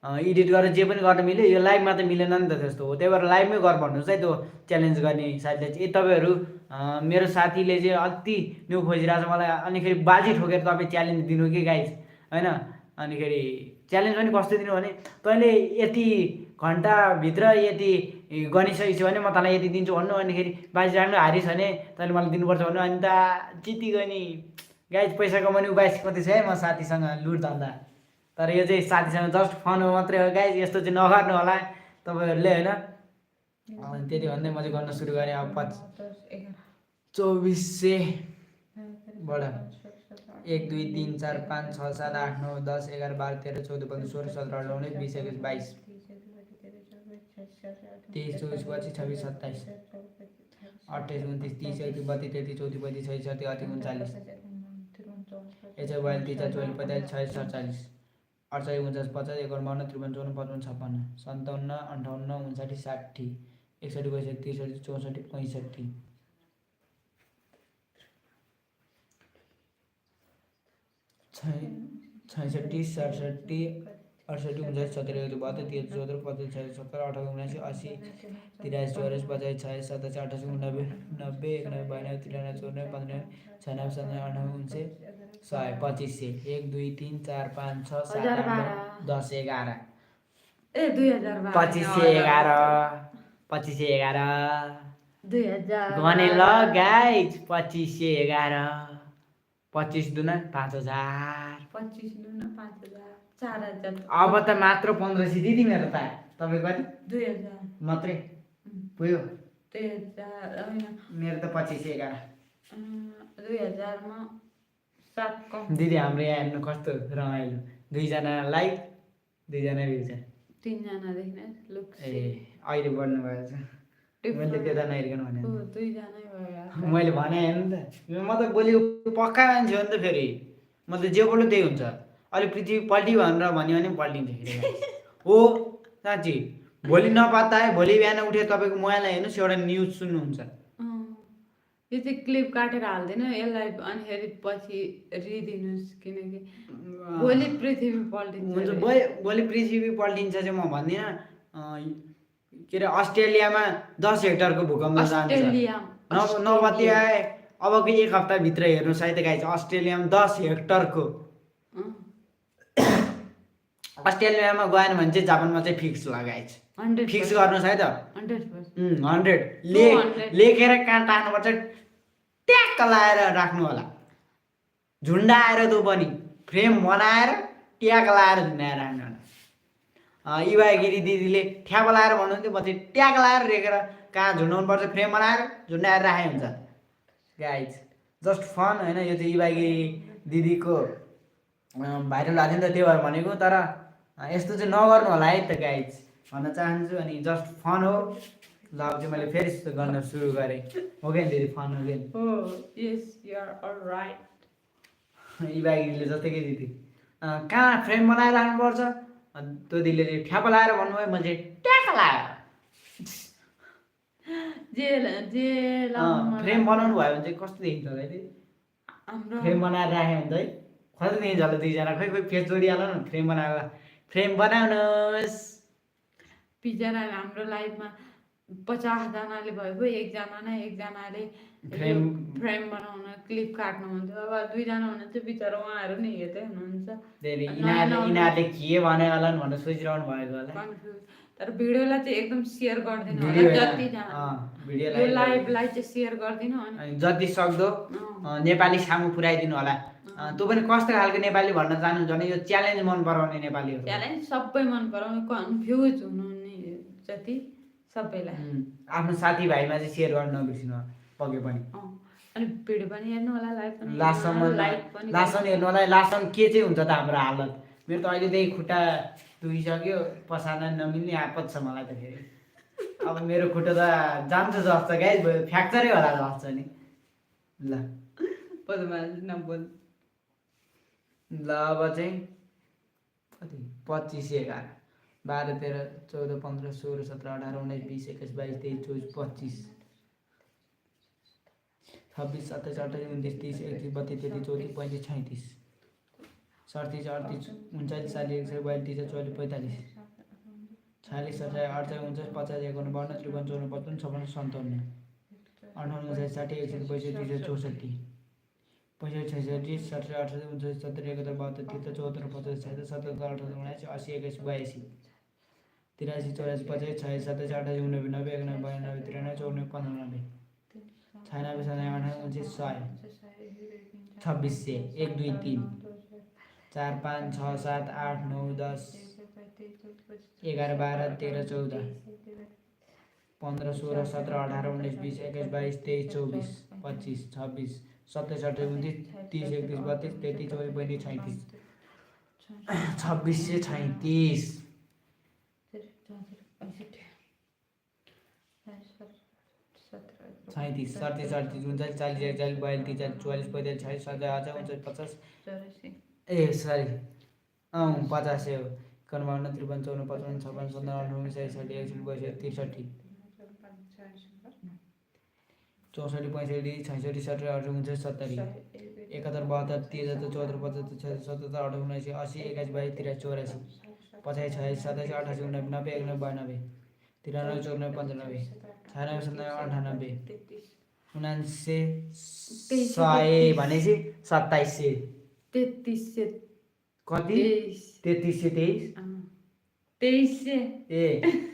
एडिट गरेर जे पनि गर्न मिल्यो, यो लाइभमा त मिलेन नि त त्यस्तो हो। त्यही भएर लाइभमै गर भन्नुहोस् है त्यो च्यालेन्ज गर्ने साथीलाई चाहिँ। तपाईँहरू मेरो साथीले चाहिँ अति न्यु खोजिरहेको छ मलाई, अनिखेरि बाजी ठोकेर तपाईँ च्यालेन्ज दिनु कि गाइज होइन। अनिखेरि च्यालेन्ज पनि कस्तो दिनु भने तैँले यति घन्टाभित्र यति गनिसकेपछि भने म तँलाई यति दिन्छु भन्नु, अनिखेरि बाजी राख्नु हारिस् भने तैँले मलाई दिनुपर्छ भन्नु, अनि त जितिगयो नि गाइज। पैसा कमाउने उपाय कति छ है म साथीसँग लुट धन्दा, तर यो चाहिँ साथीसँग जस्ट फन मात्रै हो गाइज, यस्तो चाहिँ नगर्नु होला तपाईँहरूले होइन। त्यति भन्दै म चाहिँ गर्न सुरु गरेँ। अब 2400 बाट 1 2 3 4 5 6 7 8 9 10 11 12 13 14 15 16 17 18 19 20 21 22 23 24 25 26 27 28 29 30 31 32 33 34 35 36 37 38 39 40 41 42 43 44 45 46 48 49 50 51 52 53 54 55 56 57 58 59 60 61 62 63 64 65 66 67 68 69 70 72 73 74 75 76 17 18 19 80 83 84 85 86 87 88 89 90 91 92 93 94 95 96 97 98 100 1 2 3 4 5 6 7 8 10 11 ए 2012 2511 2511 2000 गने ल गाइज 2511 25 दुना 5000 25 दुना 5000 4000 अब त मात्र 1500 दिदी मेरो त तपाईँ कति 2000 मात्रै पुग्यो 2000 होइन मेरो त 2511 2000 मा 7 कम दिदी हाम्रो यहाँ हेर्नु कस्तो रमाइलो, 2 जना लाइक 2 जना भ्यू छ, 3 जना देखिन लुक ए अहिले बढ्नु भएको छ। मैले त्यता नहेरिकन भने 2 जनै भयो मैले भने हेर्नु त म त बोली पक्का मान्छे हो नि त, फेरि म त जे बोल्नु त्यही हुन्छ। अहिले पृथ्वी पल्टी भनेर भन्यो भने पल्टिन्छ फेरि हो साँच्ची। भोलि नपत्ता है, भोलि बिहान उठेर तपाईँको मोबाइललाई हेर्नुहोस् एउटा न्युज सुन्नुहुन्छ, यो चाहिँ क्लिप काटेर हाल्दैन यसलाई, अनि फेरि पछि रिदिनुहोस् किनकि भोलि पृथ्वी पल्टिन्छ। हुन्छ भोलि पृथ्वी पल्टिन्छ चाहिँ म भन्दिनँ। के अरे अस्ट्रेलियामा 10 हेक्टरको भूकम्प जान्छ, नपत्ती आए अबको 1 हप्ताभित्र हेर्नुहोस् है त गाइज। अस्ट्रेलियामा 10 हेक्टरको, अस्ट्रेलियामा गएन भने चाहिँ जापानमा चाहिँ फिक्स लगाएछ, फिक्स गर्नुहोस् है त 100%। 100 लेखेर कहाँ टार्नुपर्छ, ट्याक्क लाएर राख्नु होला, झुन्डाएर त्यो पनि फ्रेम बनाएर ट्याग लाएर झुन्डाएर राख्नु होला। इवागिरी दिदीले ठ्याप लाएर भन्नुहुन्थ्यो, म चाहिँ ट्याग लाएर रेखेर कहाँ झुन्डाउनु पर्छ फ्रेम बनाएर झुन्डाएर राखे हुन्छ गाइज। जस्ट फन होइन, यो चाहिँ इवागिरी दिदीको भाइरल भएको थियो नि त, त्यो भएर भनेको। तर यस्तो चाहिँ नगर्नु होला है त गाइज भन्न चाहन्छु। अनि जस्ट फन हो। ल अब चाहिँ मैले फेरि यस्तो गर्न सुरु गरेँ, हो क्या दिदी, फन हो क्या। इवागिरीले जस्तै कि दिदी कहाँ फ्रेम बनाएर राख्नुपर्छ, त्यो दिदीले चाहिँ ठ्याप लाएर भन्नुभयो, म चाहिँ ट्याक लाएर फ्रेम बनाउनु भयो भने चाहिँ कस्तो देखिन्छ होला है, फ्रेम बनाएर राख्यो भने चाहिँ कस्तो देखिन्छ होला। 2 जना खोइ फेस जोडिहाल न, फ्रेम बनाएर फ्रेम बनाउनुहोस्। बिचरा हाम्रो लाइफमा 50 जनाले भएको, एकजनाले फ्रेम बनाउन क्लिप काट्नु हुन्थ्यो। अब 2 जना हुनुहुन्छ, बिचरा उहाँहरू नै हेर्दै हुनुहुन्छ। यिनीहरूले के भने होला भनेर सोचिरहनु भएको होला। तर भिडियोलाई चाहिँ एकदम सेयर गरिदिनु होला, जतिजना यो लाइभलाई चाहिँ सेयर गरिदिनु अनि जति सक्दो नेपाली सामु पुर्याइदिनु होला। त्यो पनि कस्तो खालको नेपाली भन्न चाहनुहुन्छ भने यो च्यालेन्ज मन पराउने नेपालीहरू, च्यालेन्ज सबै मन पराउने, कन्फ्युज हुनुहुने जति सबैलाई आफ्नो साथीभाइमा चाहिँ सेयर गर्न नबिर्सिनु पके पनि। अनि भिडियो पनि हेर्नु होला, लाइभ पनि लास्ट हेर्नु होला। लास्ट के चाहिँ हुन्छ त हाम्रो हालत। मेरो त अहिलेदेखि खुट्टा दुखिसक्यो, पसाना नमिल्ने आपत छ मलाई त फेरि। अब मेरो खुट्टा त जान्छ जस्तो गाइज, फ्र्याक्चरै होला जस्तो नि। ल नबोल ल अब चाहिँ कति 25 11 12 13 14 15 16 17 18 19 20 21 22 23 24 25 26 27 28 29 30 31 32 33 34 35 36 38 39 40 41 42 43 44 45 46 47 48 49 50 51 52 53 54 55 57 58 60 61 62 63 65 66 67 68 69 70 71 72 73 74 75 76 77 78 79 80 81 82 83 84 85 86 87 88 89 90 91 92 93 94 95 96 97 98 100 26 से 1 2 3 4 5 6 7 8 9 10 11 12 13 14 15 16 17 18 19 20 21 22 23 24 25 26 27 28 29 30 31 32 33 34 35 36 26 से 37 37 38 39 40 41 42 43 44 45 46 47 48 49 50 ए सरी 50 हो 51 53 54 55 56 57 58 59 60 61 62 63 64 65 66 70 78 29 70 71 72 73 74 75 76 77 78 79 80 81 22 83 84 पचास 86 87 88 89 90 91 92 93 94 95 96 97 98 99 100 भनेपछि 2700 33 से कति 33 से 23 23 से ए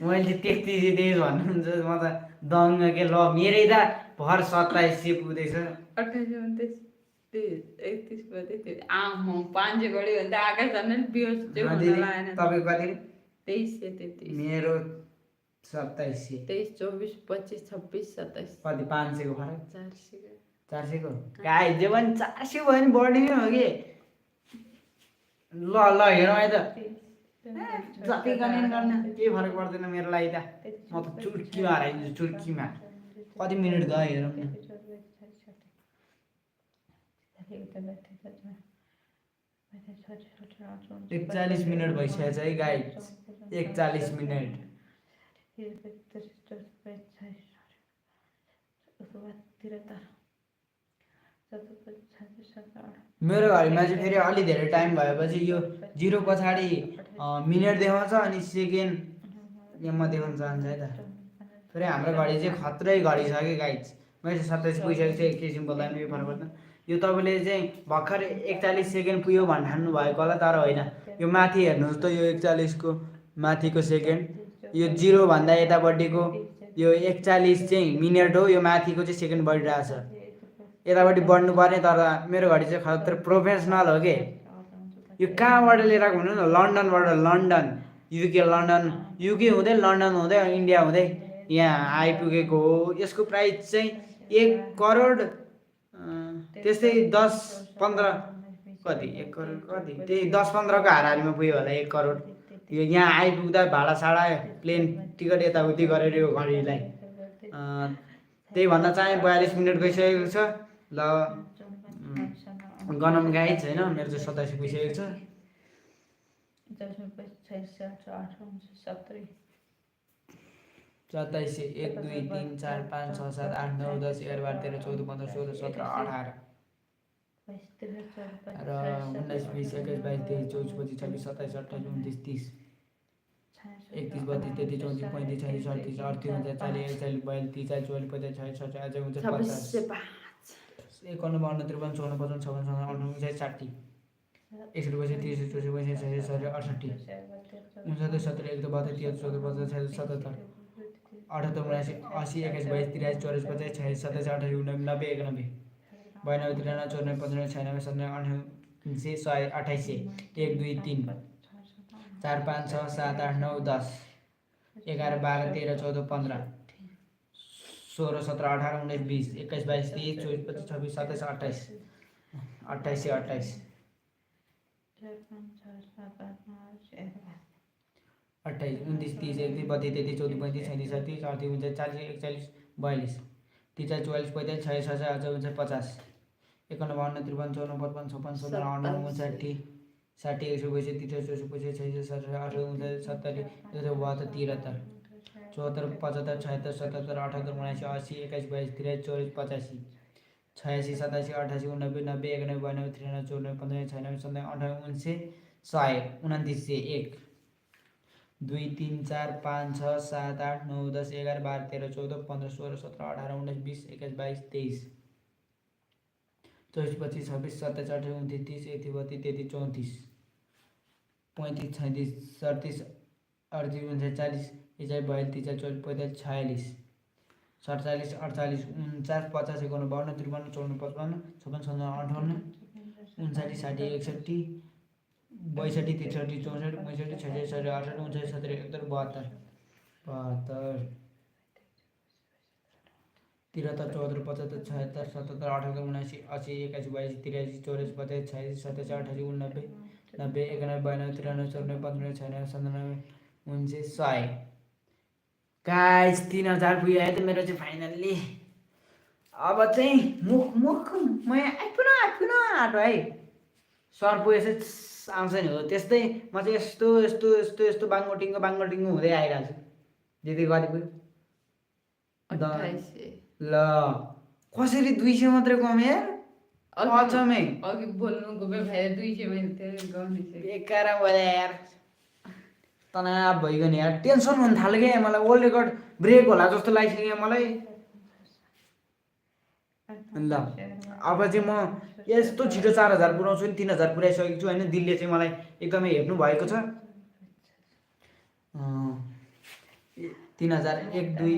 मैले 33 से 23 भन्नुहुन्छ म त दङ्ग के ल मेरै त भर 2700 पुग्दैछ 28 29 31 32 आम 5 गड्यो भने त आकाश झन् बियोस चाहिँ हुन लागेन तपाईको कति 23 से 33 मेरो 2700 23 24 25 26 27 कति 500 को फरक 400 को गाई जे पनि 400 भयो नि बढी नै हो कि ल ल हेरौँ है त जति गर्ने गर्न केही फरक पर्दैन मेरो लागि त म त चुर्कीमा हराइदिन्छु चुर्कीमा कति मिनट गयो हेरौँ न 41 मिनट भइसकेको छ है गाई 41 मिनट मेरो घडीमा चाहिँ फेरि अलि धेरै टाइम भएपछि यो 0 पछाडि मिनट देखाउँछ अनि सेकेन्ड यसमा देखाउन चाहन्छ है त फेरि हाम्रो घडी चाहिँ खत्रै घडी छ कि गाइज मैले 27 पुगिसकेको छु एकैछिन बोल्दा पनि फरक पर्दैन यो तपाईँले चाहिँ भर्खर 41 सेकेन्ड पुग्यो भन्नु ठान्नु भएको होला तर होइन यो माथि हेर्नुहोस् त यो 41 को माथिको सेकेन्ड यो 0 भन्दा यतापट्टिको यो 41 चाहिँ मिनट हो यो माथिको चाहिँ सेकेन्ड बढिरहेछ यतापट्टि बढ्नु पर्ने तर मेरो घडी चाहिँ खतरा प्रोफेसनल हो कि यो कहाँबाट लिएर आएको भन्नु न लन्डनबाट लन्डन युके हुँदै लन्डन हुँदै इन्डिया हुँदै यहाँ आइपुगेको हो यसको प्राइस चाहिँ 1 करोड त्यस्तै 10-15 कति 1 करोड कति त्यही 10-15 को हाराहारीमा पुग्यो होला 1 करोड यो यहाँ आइपुग्दा भाडा साडा प्लेन टिकट यताउति गरेर यो घडीलाई त्यही भन्न चाहे 42 मिनट गइसकेको छ ल गनम गाइज होइन मेरो चाहिँ 27 पुगिसकेको छ 27 1 2 3 4 5 6 7 8 9 10 11 12 13 14 15 16 17 18 र 19 20 21 22 23 24 25 26 27 28 29 30 31 32 33 34 35 36 37 38 39 40 41 42 43 44 45 46 50 51 52 53 54 55 56 57 58 60 61 30 31 32 33 64 68 69 70 71 72 73 74 75 77 78 79 80 81 22 23 24 25 26 27 28 29 90 91 92 93 94 95 96 97 98 100 1 2 3 4 5 6 7 8 9 10 11 12 13 14 15 16 17 18 19 20 21 22 23 24 25 26 27 28 28 28 29 30 31 32 33 34 35 36 37 38 39 40 41 42 43 44 45 46 57 58 53 54 55 56 57 58 59 60 61 62 63 64 65 66 70 72 73 74 75 76 77 78 79 80 21 22 23 24 85 86 87 88 89 90 91 92 93 94 95 96 97 98 19 100 29 1 2 3 4 5 6 7 8 9 10 11 12 13 14 15 16 17 18 19 20 21 22 23 24 25 26 27 28 29 30 31 32 33 34 35 36 37 38 39 40 41 42 43 44 45 46 47 48 49 50 51 52 53 54 55 56 57 58 59 60 61 62 63 64 65 66 67 68 69 70 71 72 72 73 74 75 76 77 78 79 80 81 82 83 84 85 86 87 88 89 90 91 92 93 94 95 96 97 98 100 गाइस 3000 पुग्यो है त मेरो चाहिँ फाइनल्ली अब चाहिँ मुख मुख म आइपुन आँटो है सर्पो यसै आउँछ नि हो त्यस्तै म चाहिँ यस्तो यस्तो यस्तो यस्तो बाङ्गोटिङ्गो हुँदै आइरहेको छु दिदी कति पुग्यो 2800 ल कसरी 200 मात्रै कम्यो यार अचम्मै अघि बोल्नु गयो भाइ 200 मैले गर्ने बेकार भयो यार तनाव भइगयो नि यार टेन्सन हुन थाल्यो क्या मलाई वर्ल्ड रेकर्ड ब्रेक होला जस्तो लागिसक्यो मलाई ल अब चाहिँ म यस्तो छिटो 4000 पुऱ्याउँछु नि 3000 पुऱ्याइसकेको छु होइन दिलले चाहिँ मलाई एकदमै हेर्नु भएको छ 3000 1 2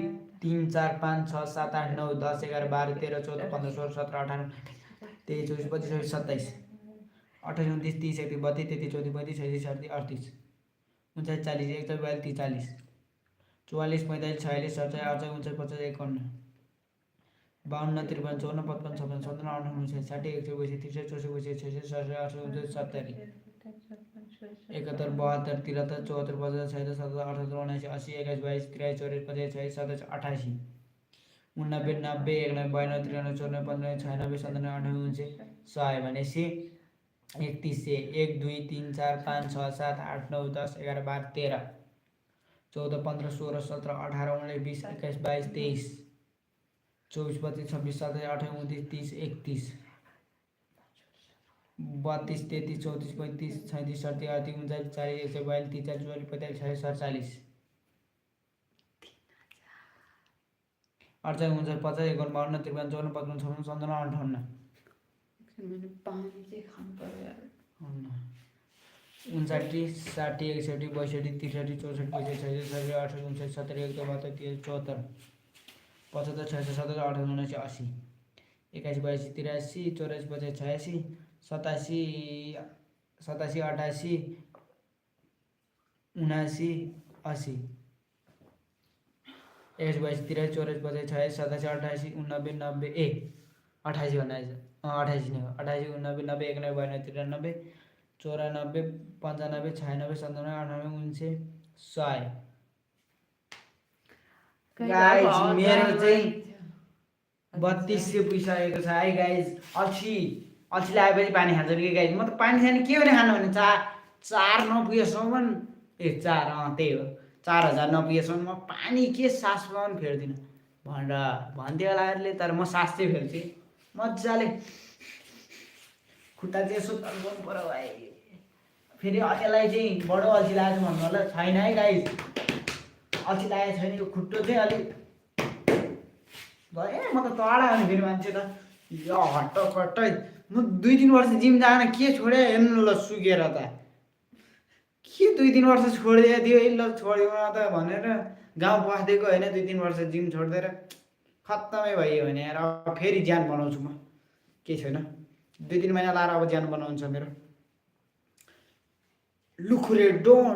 3 4 5 6 7 8 9 10 11 12 13 14 15 16 17 18 23 24 25 26 27 28 29 30 31 32 33 34 35 36 37 38 39 40 41 42 43 44 45 46 47 51 53 54 55 56 57 58 59 60 61 62 63 64 65 66 67 71 72 73 74 75 76 77 78 79 80 21 22 23 24 25 26 27 28 89 90 91 92 93 94 95 96 97 98 100 भनेपछि 3100 1 2 3 4 5 6 7 8 9 10 11 12 13 14 15 16 17 18 19 20 21 22 23 24 25 26 27 28 29 30 31 32 33 34 35 37 38 39 40 41 42 43 44 45 46 48 49 50 51 52 53 54 55 56 57 58 मैले पानी चाहिँ खानु पर्यो यार 59 60 61 62 63 64 65 66 68 69 70 71 72 73 74 76 77 78 79 80 21 22 83 84 85 86 87 87 88 79 80 21 22 83 84 85 86 87 88 89 90 ए 88 भन्दा 88 नै हो 88 89 90 91 92 93 94 95 96 97 98 99 100 गाइज मेरो चाहिँ 3200 पुगिसकेको छ है गाइज अल्छी लागेपछि पानी खान्छ कि गाइज म त पानी खाने के भने खानु भने चार नपुगेसम्म ए 4 त्यही हो 4000 नपुगेसम्म म पानी के सास पनि फेर्दिनँ भन्थ्यो होलाहरूले तर म सास चाहिँ फेर्छु मजाले खुट्टा चाहिँ यसो तन्काउनु पर्यो भाइ फेरि अहिलेलाई चाहिँ बडो अल्छी लागेको भन्नु होला छैन है गाइज अल्छी लागेको छैन यो खुट्टो चाहिँ अलिक भयो म त टाढा आउने फेरि मान्छे त यो हट्टै म 2-3 वर्ष जिम जान के छोडे हेर्नु ल सुकेर त के 2-3 वर्ष छोडिदिएको थियो ल छोड्यो त भनेर गाउँ बस्दिएको होइन 2-3 वर्ष जिम छोडिदिएर खत्तमै भयो भने यार अब फेरि ज्यान बनाउँछु म केही छैन 2-3 महिना लाएर अब ज्यान बनाउँछ मेरो लुखुरे डोन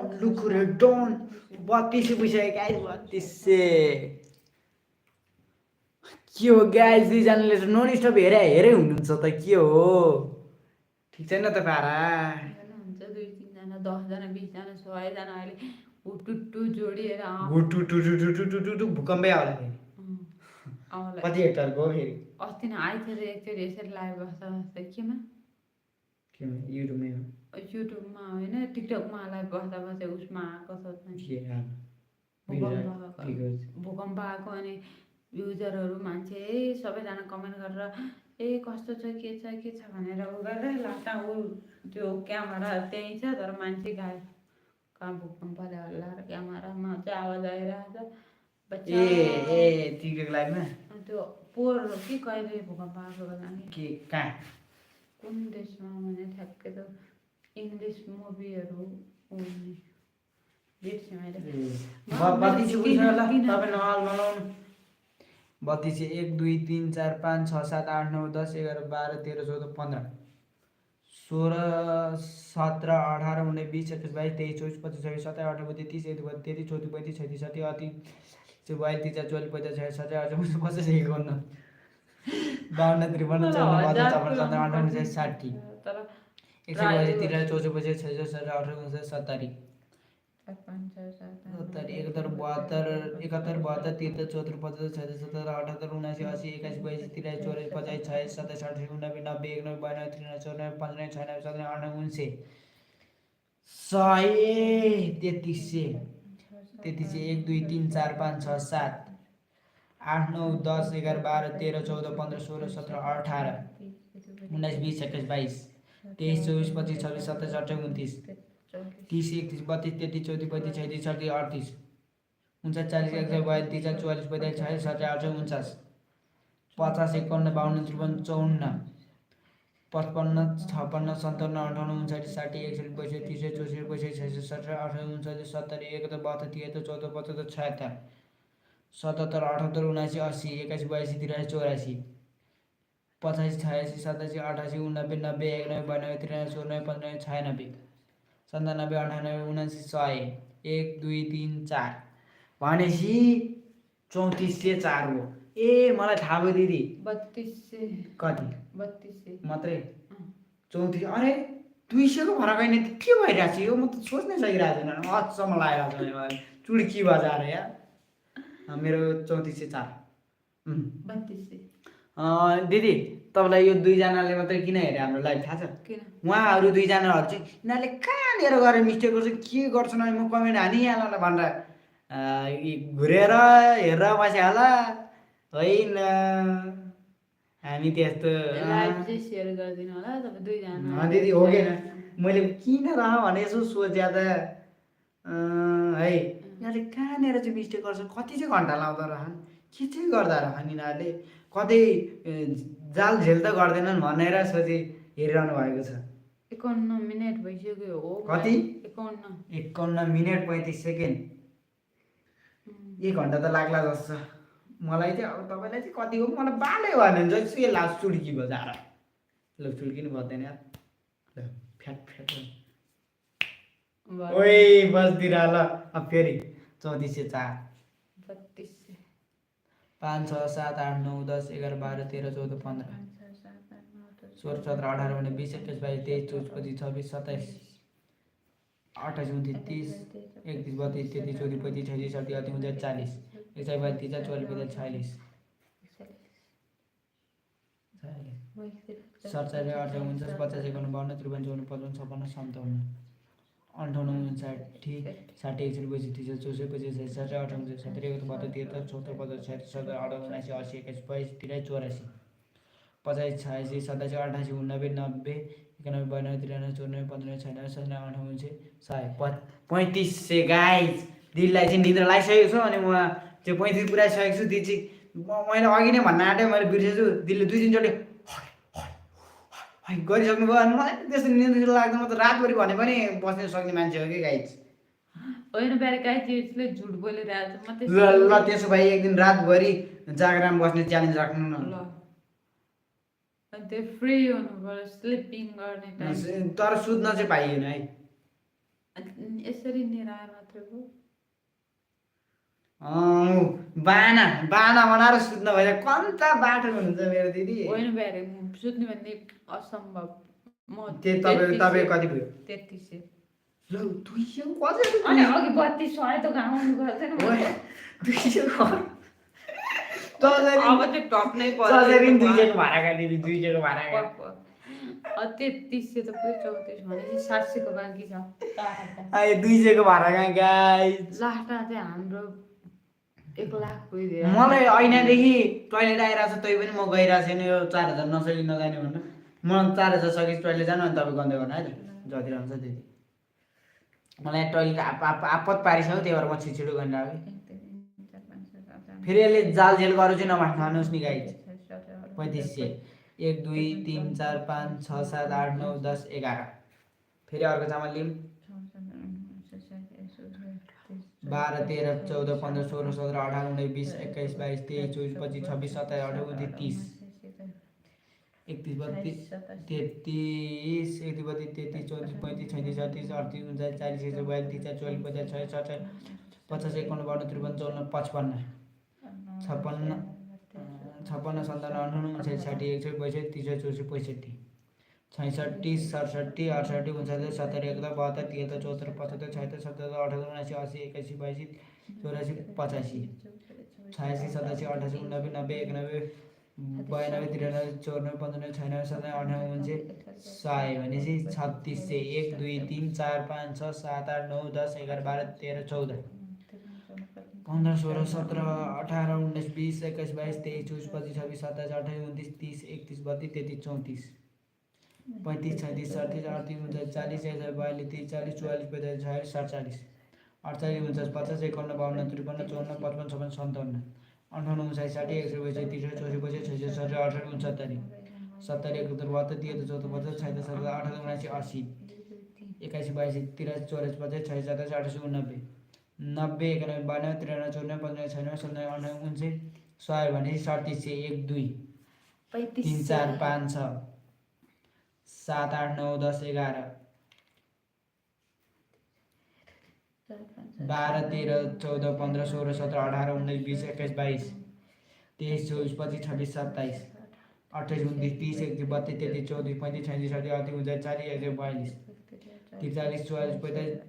3200 पुगिसक्यो गाइस 3200 के हो गाइस दुईजनाले नन स्टप हेरै हुनुहुन्छ त के हो ठिक छैन त पारा हुन्छ 2-3 जना 10 जना 20 जना 100 जना अहिले उटुटु जोडिएर टु भूकम्पै आउला फेरि कति हेक्टरको हो फेरि अस्ति नै आइथ्यो एकचोटि यसरी लाइभ बस्दा केमा युट्युबमा होइन टिकटकमा लाइभ बस्दा उसमा आएको छ भूकम्प आएको अनि युजरहरू मान्छे सबैजना कमेन्ट गरेर कस्तो छ के छ भनेर उ गरेर लास्टमा ऊ त्यो क्यामेरा त्यहीँ छ तर मान्छे गायब कहाँ भूकम्पले हल्ला र क्यामेरामा चाहिँ आवाज आइरहेको छ बच्चा ए तिमीको लाइफमा त्यो पोहोर हो कि कहिले भूकम्प आएको बेला नि के कहाँ कुन देशमा भने ठ्याक्कै त इङ्ग्लिस मुभीहरू हुने बिर्सेँ मैले बत्ती चाहिँ उठ्छ ल तपाईँ नहल बनाउनु बत्ती चाहिँ 1 2 3 4 5 6 7 8 9 10 11 12 13 14 15 16 17 18 19 20 21 22 23 24 25 26 27 28 29 30 31 32 33 34 35 36 37 38 42 43 44 45 46 47 48 50 51 52 53 54 55 60 तर 132 13 14 15 16 17 18 19 70 71 71 72 71 72 73 74 75 76 77 78 79 80 81 82 83 84 85 26 27 28 29 90 91 92 93 94 95 96 97 98 100 तेत्तिस 1 2 3 4 5 6 7 8 9 10 11 12 13 14 15 16 17 18 19 20 21 22 23 24 25 26 27 28 29 30 31 32 33 34 35 36 37 38 39 40 41 42 43 44 45 46 47 48 49 50 51 52 53 54 55 56 57 58 59 60 61 62 63 64 65 66 68 69 70 71 72 73 74 75 76 77 78 79 80 81 82 83 84 85 86 87 88 89 90 91 92 93 94 95 96 97 98 99 100 1 2 3 4 भनेपछि 3404 हो ए मलाई थाहा भयो दिदी 3200 कति 3200 मात्रै 34 अरे 200 को फरक होइन त के भइरहेको छ यो म त सोच्नै सकिरहेको छैन अचम्म लागिरहेको छ मलाई चुड्की बजाएर यार मेरो 3404 3200 दिदी तपाईँलाई यो दुईजनाले मात्रै किन हेरे हाम्रो लाइभ थाहा छ किन उहाँहरू दुईजनाहरू चाहिँ यिनीहरूले कहाँनिर गएर मिस्टेक गर्छ के गर्छन् अनि म कमेन्ट हानिहाल्न भनेर घुरेर हेरेर बस्यो होला होइन हामी त्यस्तो लाइभ चाहिँ सेयर गरिदिनु होला तपाईँ दुईजना दिदी हो कि मैले किन रह भने यसो सोच्या त है यिनीहरूले कहाँनिर चाहिँ मिस्टेक गर्छ कति चाहिँ घन्टा लाउँदो रहन् के चाहिँ गर्दा रहन् यिनीहरूले कतै जाल झेल त गर्दैनन् भनेर सोचे हेरिरहनु भएको छ 51 मिनेट भइसक्यो हो कति 51 51 मिनेट 35 सेकेन्ड 1 घन्टा त लाग्ला जस्तो मलाई चाहिँ अब तपाईँलाई चाहिँ कति हो मलाई बाले भन्यो भने चाहिँ लास्ट चुड्की बजाएर ल चुड्की नि बज्दैन यार ल फ्याट फ्याट ओइ बस्दिर ल अब फेरि 3404 3200 5 6 7 8 9 10 11 12 13 14 15 16 17 18 19 20 21 22 23 24 25 26 28 29 30 31 32 33 34 35 36 37 38 39 40 41 42 43 44 47 48 49 50 51 52 53 54 55 56 57 58 60 61 62 63 64 65 66 68 69 70 71 72 73 74 75 76 77 78 79 80 81 82 23 84 85 87 88 90 91 92 93 94 95 96 97 98 35 से गाइज दिदीलाई चाहिँ निद्रा लागिसकेको छ अनि म चाहिँ 35 पुऱ्याइसकेको छु दिदी चाहिँ मैले अघि नै भन्न आँटेँ मैले बिर्सेछु दिदीले 2-3 चोटि गरिसक्नु भयो अनि मलाई त्यस्तो निद्रा लाग्दैन म त रातभरि भने पनि बस्न सक्ने मान्छे हो कि गाइज होइन बेरे गाई त्यसले झुट बोलिरहेको छ म ल ल त्यसो भए एक दिन रातभरि जागराम बस्ने च्यालेन्ज राख्नु न ल अनि त्यो फ्री हुनु पर्यो स्लिपिङ गर्ने टाइम तर सुत्न चाहिँ पाइएन है यसरी निराएर मात्रै भयो बाना बाना बनाएर सुत्न भएर कन्ता बाटो हुनुहुन्छ मेरो दिदी होइन बेरे सुत्ने भन्ने असम्भव म तपाईँ कति भयो 3300 ल 200 कति अनि अघि 3200 त घाउनु गर्दैन अब चाहिँ टप्नै पर्यो 200 को भाडा काटिदिनु 200 को भाडा 3300 त पुरै 34 भनेपछि 700 को बाँकी छ आए 200 को भाडा कहाँ गाइस लास्टमा चाहिँ हाम्रो 1 लाख पुगिदियो मलाई ऐनादेखि टोइलेट आइरहेको छ तै पनि म गइरहेको छैन यो 4000 नसकि नजाने भन्नु म 4000 सकेपछि टोइलेट जानु अनि तपाईँ गन्दै गर्नु है त जति रहन्छ त्यति मलाई टोइलेट आपत पारिसक्यो त्यही भएर म छिटो गरेर आएँ फेरि यसले जाल जेल गरेर चाहिँ नमान्नुहोस् नि गाइज 3500 1 2 3 4 5 6 7 8 9 10 11 फेरि अर्को चामल लिउँ 12 13 14 15 16 17 18 19 20 21 22 23 24 25 26 27 28 29 30 31 32 33 34 35 36 37 38 39 40 41 42 43 44 45 46 50 51 52 53 54 55 56 57 58 59 60 61 62 63 64 65 66 67 68 69 70 71 72 73 74 75 76 77 78 79 80 81 82 84 85 86 87 88 89 90 91 92 93 94 95 96 97 98 99 भनेपछि 3600 1 2 3 4 5 6 7 8 9 10 11 12 13 14 15 16 17 18 19 20 21 22 23 24 25 26 27 28 29 30 31 32 33 34 35 36 37 38 39 40 41 42 43 40 44 45 46 47 48 49 50 51 52 53 54 55 56 57 58 59 60 61 62 63 64 65 66 67 68 69 70 71 72 73 74 75 76 77 78 79 80 81 82 83 84 85 86 87 88 89 90 91 92 93 94 95 96 97 98 99 100 भनेपछि 3700 1 2 3 4 5 6 7 8 9 10 11 12 13 14 15 16 17 18 19 20 21 22 23 24 25 26 27 28 29 30 31 32 33 34 35 36 37 38 39 40 41 42 43 44 45 30 46 47 48 49 50 51 52 53 54 55 56 57 18 61 62 33 64 65 66 67 68 69 70 71 72 73 14 25 26 27 28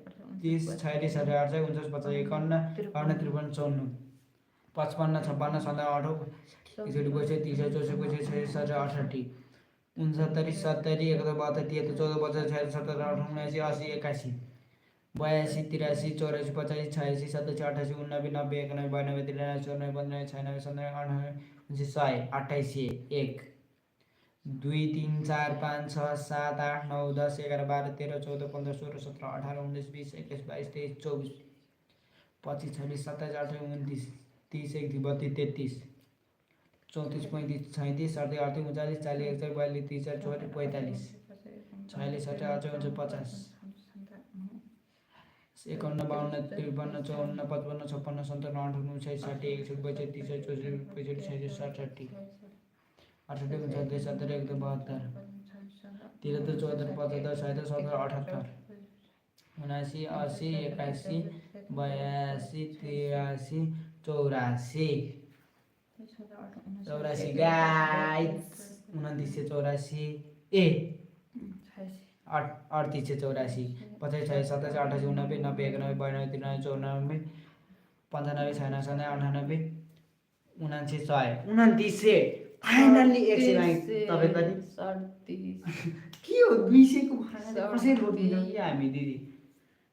29 80 81 82 83 84 85 86 87 88 89 90 91 92 93 94 95 96 97 98 100 28 2 3 4 5 6 7 8 9 10 11 12 13 14 15 16 17 18 19 20 21 22 23 24 25 26 27 28 29 30 31 32 33 34 35 37 38 39 40 41 42 43 44 45 46 47 48 50 51 52 53 54 55 56 57 58 59 60 61 62 33 34 35 66 67 68 69 70 71 72 73 74 75 76 77 78 79 80 81 82 83 84 84 गाइस 2984 ए 3884 पचास 27 28 89 90 91 92 93 94 95 96 97 98 99 100 फाइनल्ली 100 तपाईँ कति के हो 200 को कसरी रोक्दिनौ कि हामी दिदी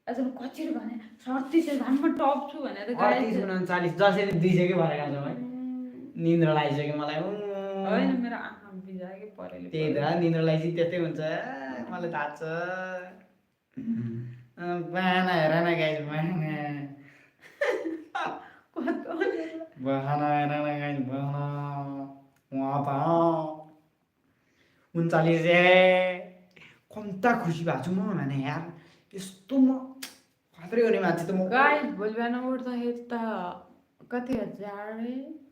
अझ कचेर भने 37 धानमा टप छु भनेर 38 39 जसरी 200 कै भएर जान्छ है निन्द्रा लागिसक्यो मलाई हैन मेरो आँखा बिजाके परेले त्यही त निन्द्रा लागिसक्यो त्यस्तै हुन्छ मलाई थाहा छ बहाना हेर न गाइस बहाना हेर न गाइस बहाना वहाँ त 39 कम्ता खुसी भएको छु म भने यार यस्तो म खत्रै गर्ने मान्छे त म गाइस भोलि बिहान उठ्दाखेरि त कति हजार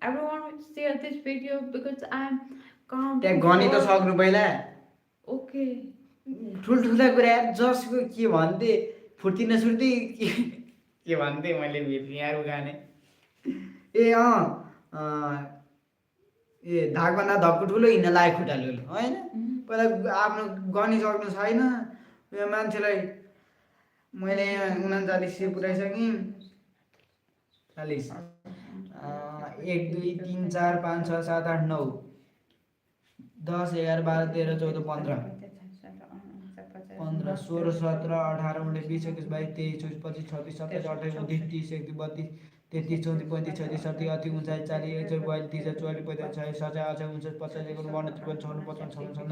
everyone would share this video because I'm counting त्यहाँ गनी त सक्नु पहिला ओके ठुल्ठुला कुरा यार जसको के भन्थे फुर्ती नसुर्ती के भन्थे मैले भेट्ने गाने ए ए धाकभन्दा धक्कु ठुलो हिँड्न लायक खुट्टाले होइन पहिला आफ्नो गनी सक्नु छैन यो मान्छेलाई मैले 39 पुऱ्याइसकेँ 40 1 2 3 4 5 6 7 8 9 10 11 12 13 14 15 15 16 17 18 19 20 21 22 23 24 25 26 27 28 29 30 31 32 33 34 35 36 37 38 39 40 41 42 43 44 45 46 47 48 49 50 51 52 53 54 55 56 57 58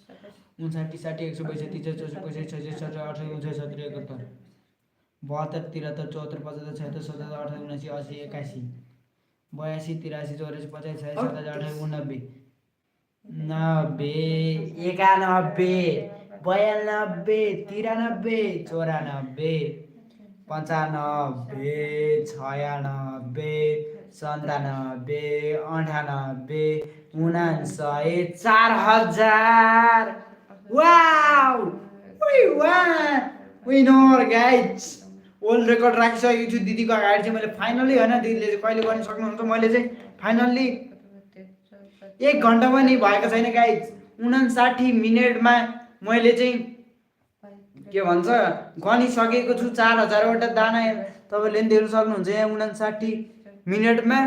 59 59 60 162 63 64 65 66 67 68 69 70 71 72 73 74 75 76 77 78 79 80 81 82 83 84 85 86 87 88 89 90 91 92 93 94 95 96 97 98 99 4000 wow winner guys world record राखिसकेको छु दिदीको अगाडि चाहिँ मैले फाइनली होइन दिदीले चाहिँ कहिले गर्न सक्नुहुन्छ मैले चाहिँ फाइनल्ली 1 घन्टा पनि भएको छैन गाइज 59 मिनटमा मैले चाहिँ के भन्छ गनिसकेको छु 4000वटा दाना तपाईँले पनि देख्न सक्नुहुन्छ यहाँ 59 मिनटमा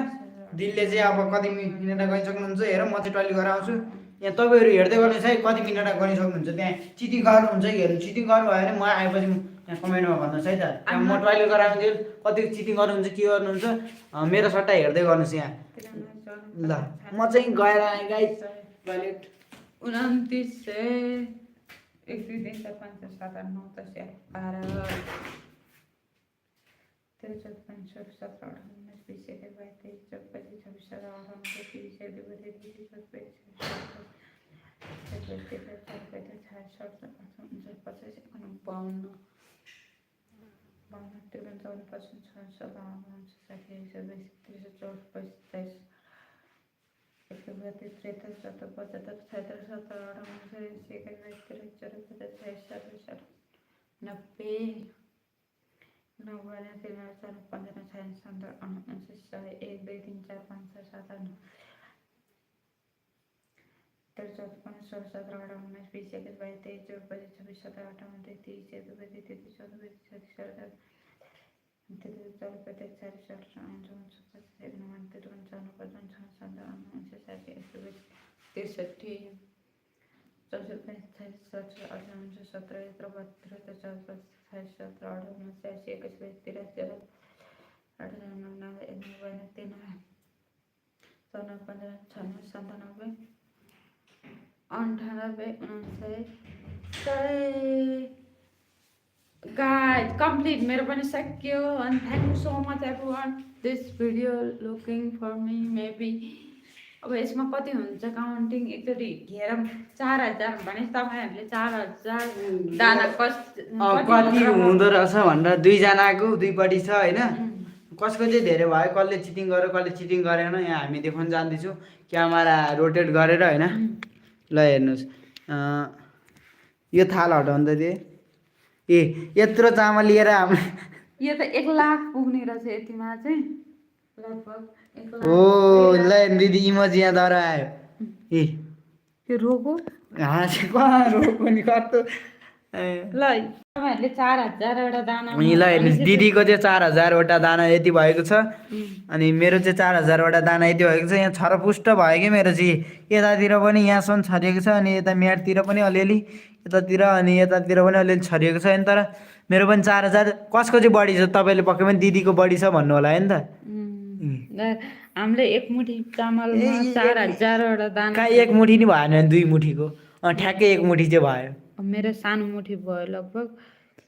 दिदीले चाहिँ अब कति मिनटमा गनिसक्नुहुन्छ हेर म चाहिँ टल्ली गरेर आउँछु यहाँ तपाईँहरू हेर्दै गर्नुहोस् है कति मिनटमा गरिसक्नुहुन्छ त्यहाँ चिटिङ गर्नुहुन्छ कि हेर्नु चिटिङ गर्नुभयो भने म आएपछि यहाँ कमेन्टमा भन्नुहोस् है त त्यहाँ म टोइलेट गराउँछु कति चिटिङ गर्नुहुन्छ के गर्नुहुन्छ मेरो सट्टा हेर्दै गर्नुहोस् यहाँ ल म चाहिँ गएर आएँ गाइस टोइलेट 29 1 2 3 4 5 6 7 8 9 10 11 13 14 15 16 17 18 19 20 21 22 23 24 guys complete मेरो पनि सक्यो and thank you so much everyone this video looking for me maybe अब यसमा कति हुन्छ काउन्टिङ एकचोटि घेरम 4000 भने तपाईहरुले 4000 दाना कति हुँदो रहेछ भनेर दुई जनाको दुईपटी छ हैन कसको चाहिँ धेरै भयो कसले चिटिङ गर्यो कसले चिटिङ गरेन यहाँ हामी देखाउन जान्दैछु क्यामेरा रोटेट गरेर हैन ल हेर्नुस् यो थाल हटाउन त दिए ए यत्रो चामल लिएर हामी यो त 1 लाख पुग्ने रहेछ यतिमा चाहिँ लगभग 1 लाख ओ ल दिदी इमोजी यहाँ दर आयो ए यो रोगो हाँस कहाँ रोगो नि कस्तो ल तपाईहरुले 4000 वटा दाना ल हेर्नुस् दिदीको चाहिँ 4000 वटा दाना यति भएको छ अनि मेरो चाहिँ 4000 वटा दाना यति भएको छ यहाँ छरपुष्ट भयो कि मेरो चाहिँ यतातिर पनि यहाँसम्म छरिएको छ अनि यता म्याटतिर पनि अलिअलि यतातिर अनि यतातिर पनि अलिअलि छरिएको छ अनि तर मेरो पनि 4000 कसको चाहिँ बढी छ तपाईले पक्कै पनि दिदीको बढी छ भन्नु होला हैन त हामीले एक मुठी चामलमा 4000 वटा दाना का एक मुठी नि भएन दुई मुठीको ठ्याक्कै एक मुठी चाहिँ भयो मेरो सानो मुठी भयो लगभग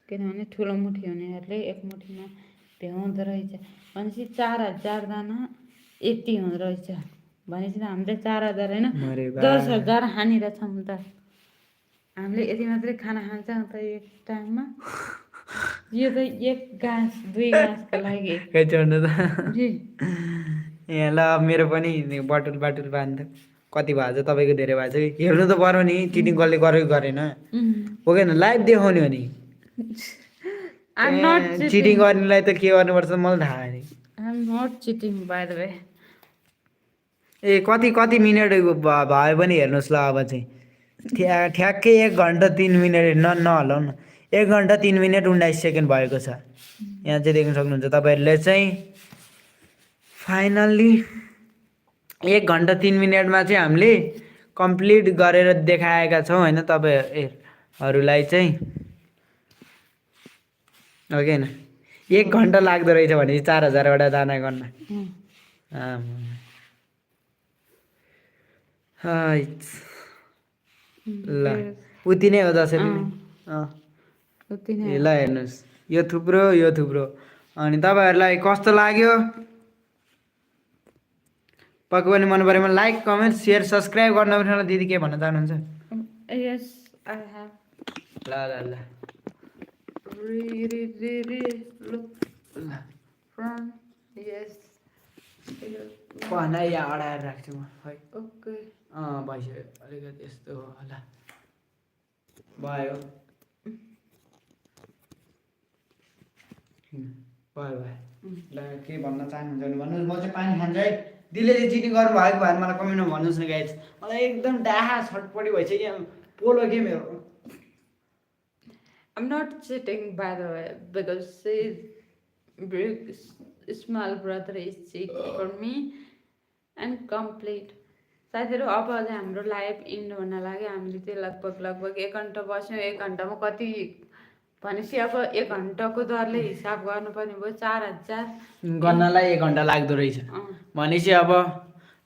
किनभने ठुलो मुठी हुनेहरूले एक मुठीमा भ्याउँदो रहेछ भनेपछि 4000 दाना यति हुँदो रहेछ भनेपछि हामीले 4000 हैन 10000 हानिरहेछौँ त हामीले यति मात्रै खाना खान्छौँ त एक टाइममा यो त एक गाँस दुई गाँसको लागि कति चढ्नु त यहाँ ल मेरो पनि बटुल बाटुल बान्द कति भएको छ तपाईँको धेरै भएको छ कि हेर्नु त पर्यो नि चिटिङ कसले गरेको गरेन हो कि लाइभ देखाउने हो नि चिटिङ गर्नेलाई त के गर्नुपर्छ मलाई थाहा नि not cheating by the way ए कति कति मिनट भयो भने हेर्नुहोस् ल अब चाहिँ ठ्याक्कै 1 घन्टा 3 मिनट नहलाउ न 1 घन्टा 3 मिनट 19 सेकेन्ड भएको छ यहाँ चाहिँ देख्न सक्नुहुन्छ तपाईँहरूले चाहिँ फाइनल्ली 1 घन्टा 3 मिनटमा चाहिँ हामीले कम्प्लिट गरेर देखाएका छौँ हैन तपाईँहरूलाई चाहिँ हो कि हैन 1 घन्टा लाग्दो रहेछ भने 4000 वटा दाना गर्न ल उति नै हो जसरी नै उति नै ए ल हेर्नुहोस् यो थुप्रो अनि तपाईँहरूलाई कस्तो लाग्यो पक्कै पनि मन परेमा लाइक कमेन्ट सेयर सब्सक्राइब गर्न पनि दिदी के भन्न चाहनुहुन्छ Yes, I have ल really look from yes. पहना या अडाएर राख्छु म है Okay. भइसक्यो अलिकति यस्तो होला भयो भयो ल के भन्न चाहनुहुन्छ भने भन्नुहोस् म चाहिँ पानी खान्छु है दिदीले चाहिँ चिटिङ गर्नु भएको भएर मलाई कमेन्टमा भन्नुहोस् न गाइज मलाई एकदम डाहा छटपटी भइसक्यो पोलो के मेरो I'm not cheating, by the way, because his big small brother is cheating for me and complete. साथीहरू अब चाहिँ हाम्रो लाइभ इन्ड हुन लाग्यो हामीले चाहिँ लगभग 1 घन्टा बस्यौँ 1 घन्टामा कति भनेपछि अब 1 घन्टाको दरले हिसाब गर्नुपर्ने भयो 4000 गर्नलाई 1 घन्टा लाग्दो रहेछ भनेपछि अब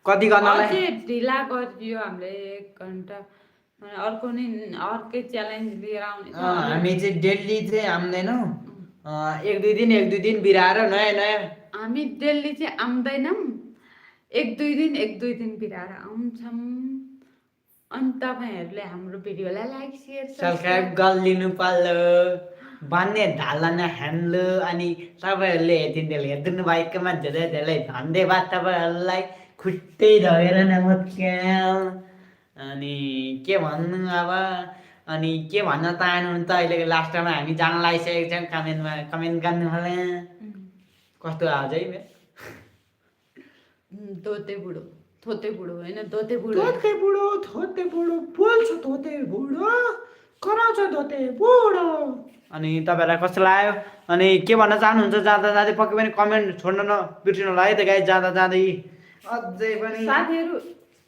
कति गर्नलाई अझै ढिला गरिदियो हामीले 1 घन्टा अर्कै च्यालेन्ज लिएर आउने हामी चाहिँ डेली चाहिँ आउँदैनौँ 1-2 दिन बिराएर नयाँ हामी डेली चाहिँ आउँदैनौँ 1-2 दिन बिराएर आउँछौँ अनि तपाईँहरूले हाम्रो भिडियोलाई लाइक सेयर सब्सक्राइब गरिदिनु पालो भन्ने ढाल्न हान्लो अनि तपाईँहरूले हेरिदिनु भएकोमा धेरै धन्यवाद तपाईँहरूलाई खुट्टै धोएर नमस्कार अनि के भन्नु अब अनि के भन्न चाहनुहुन्छ अहिलेको लास्टमा हामी जान लागिसकेको छौँ कमेन्ट गर्नु होला कस्तो आवाज है थोते बुढो होइन थोते बुढो बोल्छ थोते बुढो कराउँछ थोते बुढो अनि तपाईँहरूलाई कस्तो लाग्यो अनि के भन्न चाहनुहुन्छ जाँदा जाँदै पक्कै पनि कमेन्ट छोड्न नबिर्सिनु होला है त गाइस जाँदा जाँदै अझै पनि साथीहरू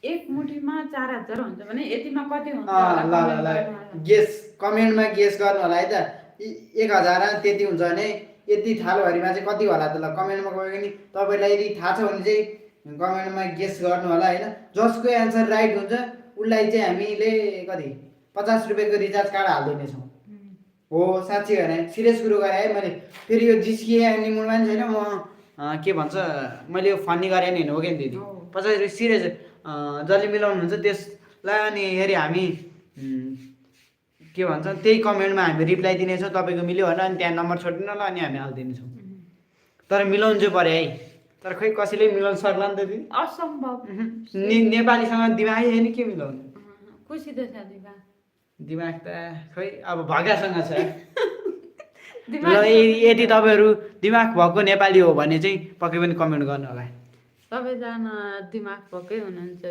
एक मुठीमा 4000 हुन्छ भने यतिमा कति हुन्छ ल गेस कमेन्टमा गेस गर्नु होला है त 1000 त्यति हुन्छ भने यति थालभरिमा चाहिँ कति होला त ल कमेन्टमा गयो भने तपाईँलाई यदि थाहा छ भने चाहिँ कमेन्टमा गेस गर्नु होला होइन जसको एन्सर राइट हुन्छ उसलाई चाहिँ हामीले कति 50 रुपियाँको रिचार्ज कार्ड हालिदिनेछौँ हो साँच्ची होइन सिरियस कुरो गरेँ है मैले फेरि यो जिस्किए अनि मुडमा पनि छैन म के भन्छ मैले यो फन्नी गरेँ नि हो कि दिदी 50 रुपियाँ सिरियस जसले मिलाउनुहुन्छ त्यसलाई अनि हेरि हामी के भन्छ त्यही कमेन्टमा हामी रिप्लाई दिनेछौँ तपाईँको मिल्यो भने अनि त्यहाँ नम्बर छोडिदिनु होला अनि हामी हालिदिनेछौँ तर मिलाउनु चाहिँ पऱ्यो है तर खोइ कसैले मिलाउनु सक्ला नि त दिदी असम्भव नेपालीसँग दिमागै छैन के मिलाउनु खुसी त छ दिमाग त खोइ अब भगासँग छ ल यदि तपाईँहरू दिमाग भएको नेपाली हो भने चाहिँ पक्कै पनि कमेन्ट गर्नु होला सबैजना दिमाग भएकै हुनुहुन्छ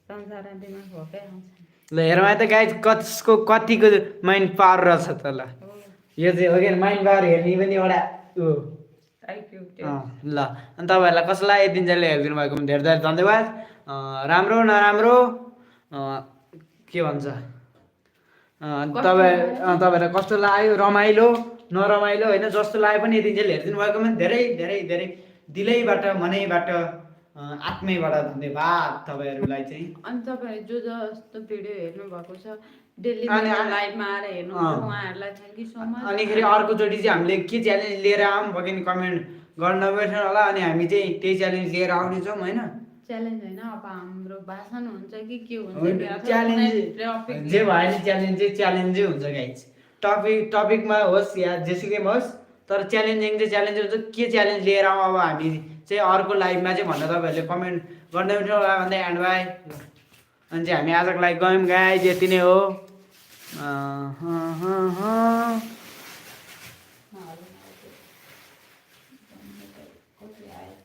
संसारमा दिमाग भएकै आउँछ ल हेरौँ है त गाइज कसको कतिको माइन्ड पावर रहेछ त ल यो चाहिँ हो कि माइन्ड पावर हेर्ने पनि एउटा ल अनि तपाईँहरूलाई कसलाई यति दिनले हेरिदिनु भएको धेरै धेरै धन्यवाद राम्रो नराम्रो के भन्छ तपाईँहरूलाई कस्तो लाग्यो रमाइलो नरमाइलो होइन जस्तो लाग्यो पनि यति जेल हेरिदिनु भएको पनि धेरै धेरै धेरै दिलैबाट मनैबाट आत्मैबाट धन्यवाद तपाईँहरूलाई चाहिँ अनि तपाईँहरू जो जस्तो भिडियो हेर्नु भएको छ डेली लाइभमा आएर हेर्नु उहाँहरूलाई थ्याङ्क यू सो मच अनि फेरि अर्कोचोटि चाहिँ हामीले के च्यालेन्ज लिएर आऊँ पक्कै पनि कमेन्ट गर्न नबिर्सनु होला अनि हामी चाहिँ त्यही च्यालेन्ज लिएर आउनेछौँ होइन च्यालेन्ज होइन अब हाम्रो भाषण हुन्छ कि के हुन्छ च्यालेन्ज जे भयो नि च्यालेन्जै हुन्छ गाइज टपिकमा होस् या जेसुकैमा होस् तर च्यालेन्जिङ चाहिँ च्यालेन्ज हुन्छ के च्यालेन्ज लिएर आउँ अब हामी चाहिँ अर्को लाइभमा चाहिँ भनेर तपाईँहरूले कमेन्ट गर्दै पनि होला भन्दै एन्ड बाई अनि चाहिँ हामी आजको लाइभ गयौँ गाइज यति नै हो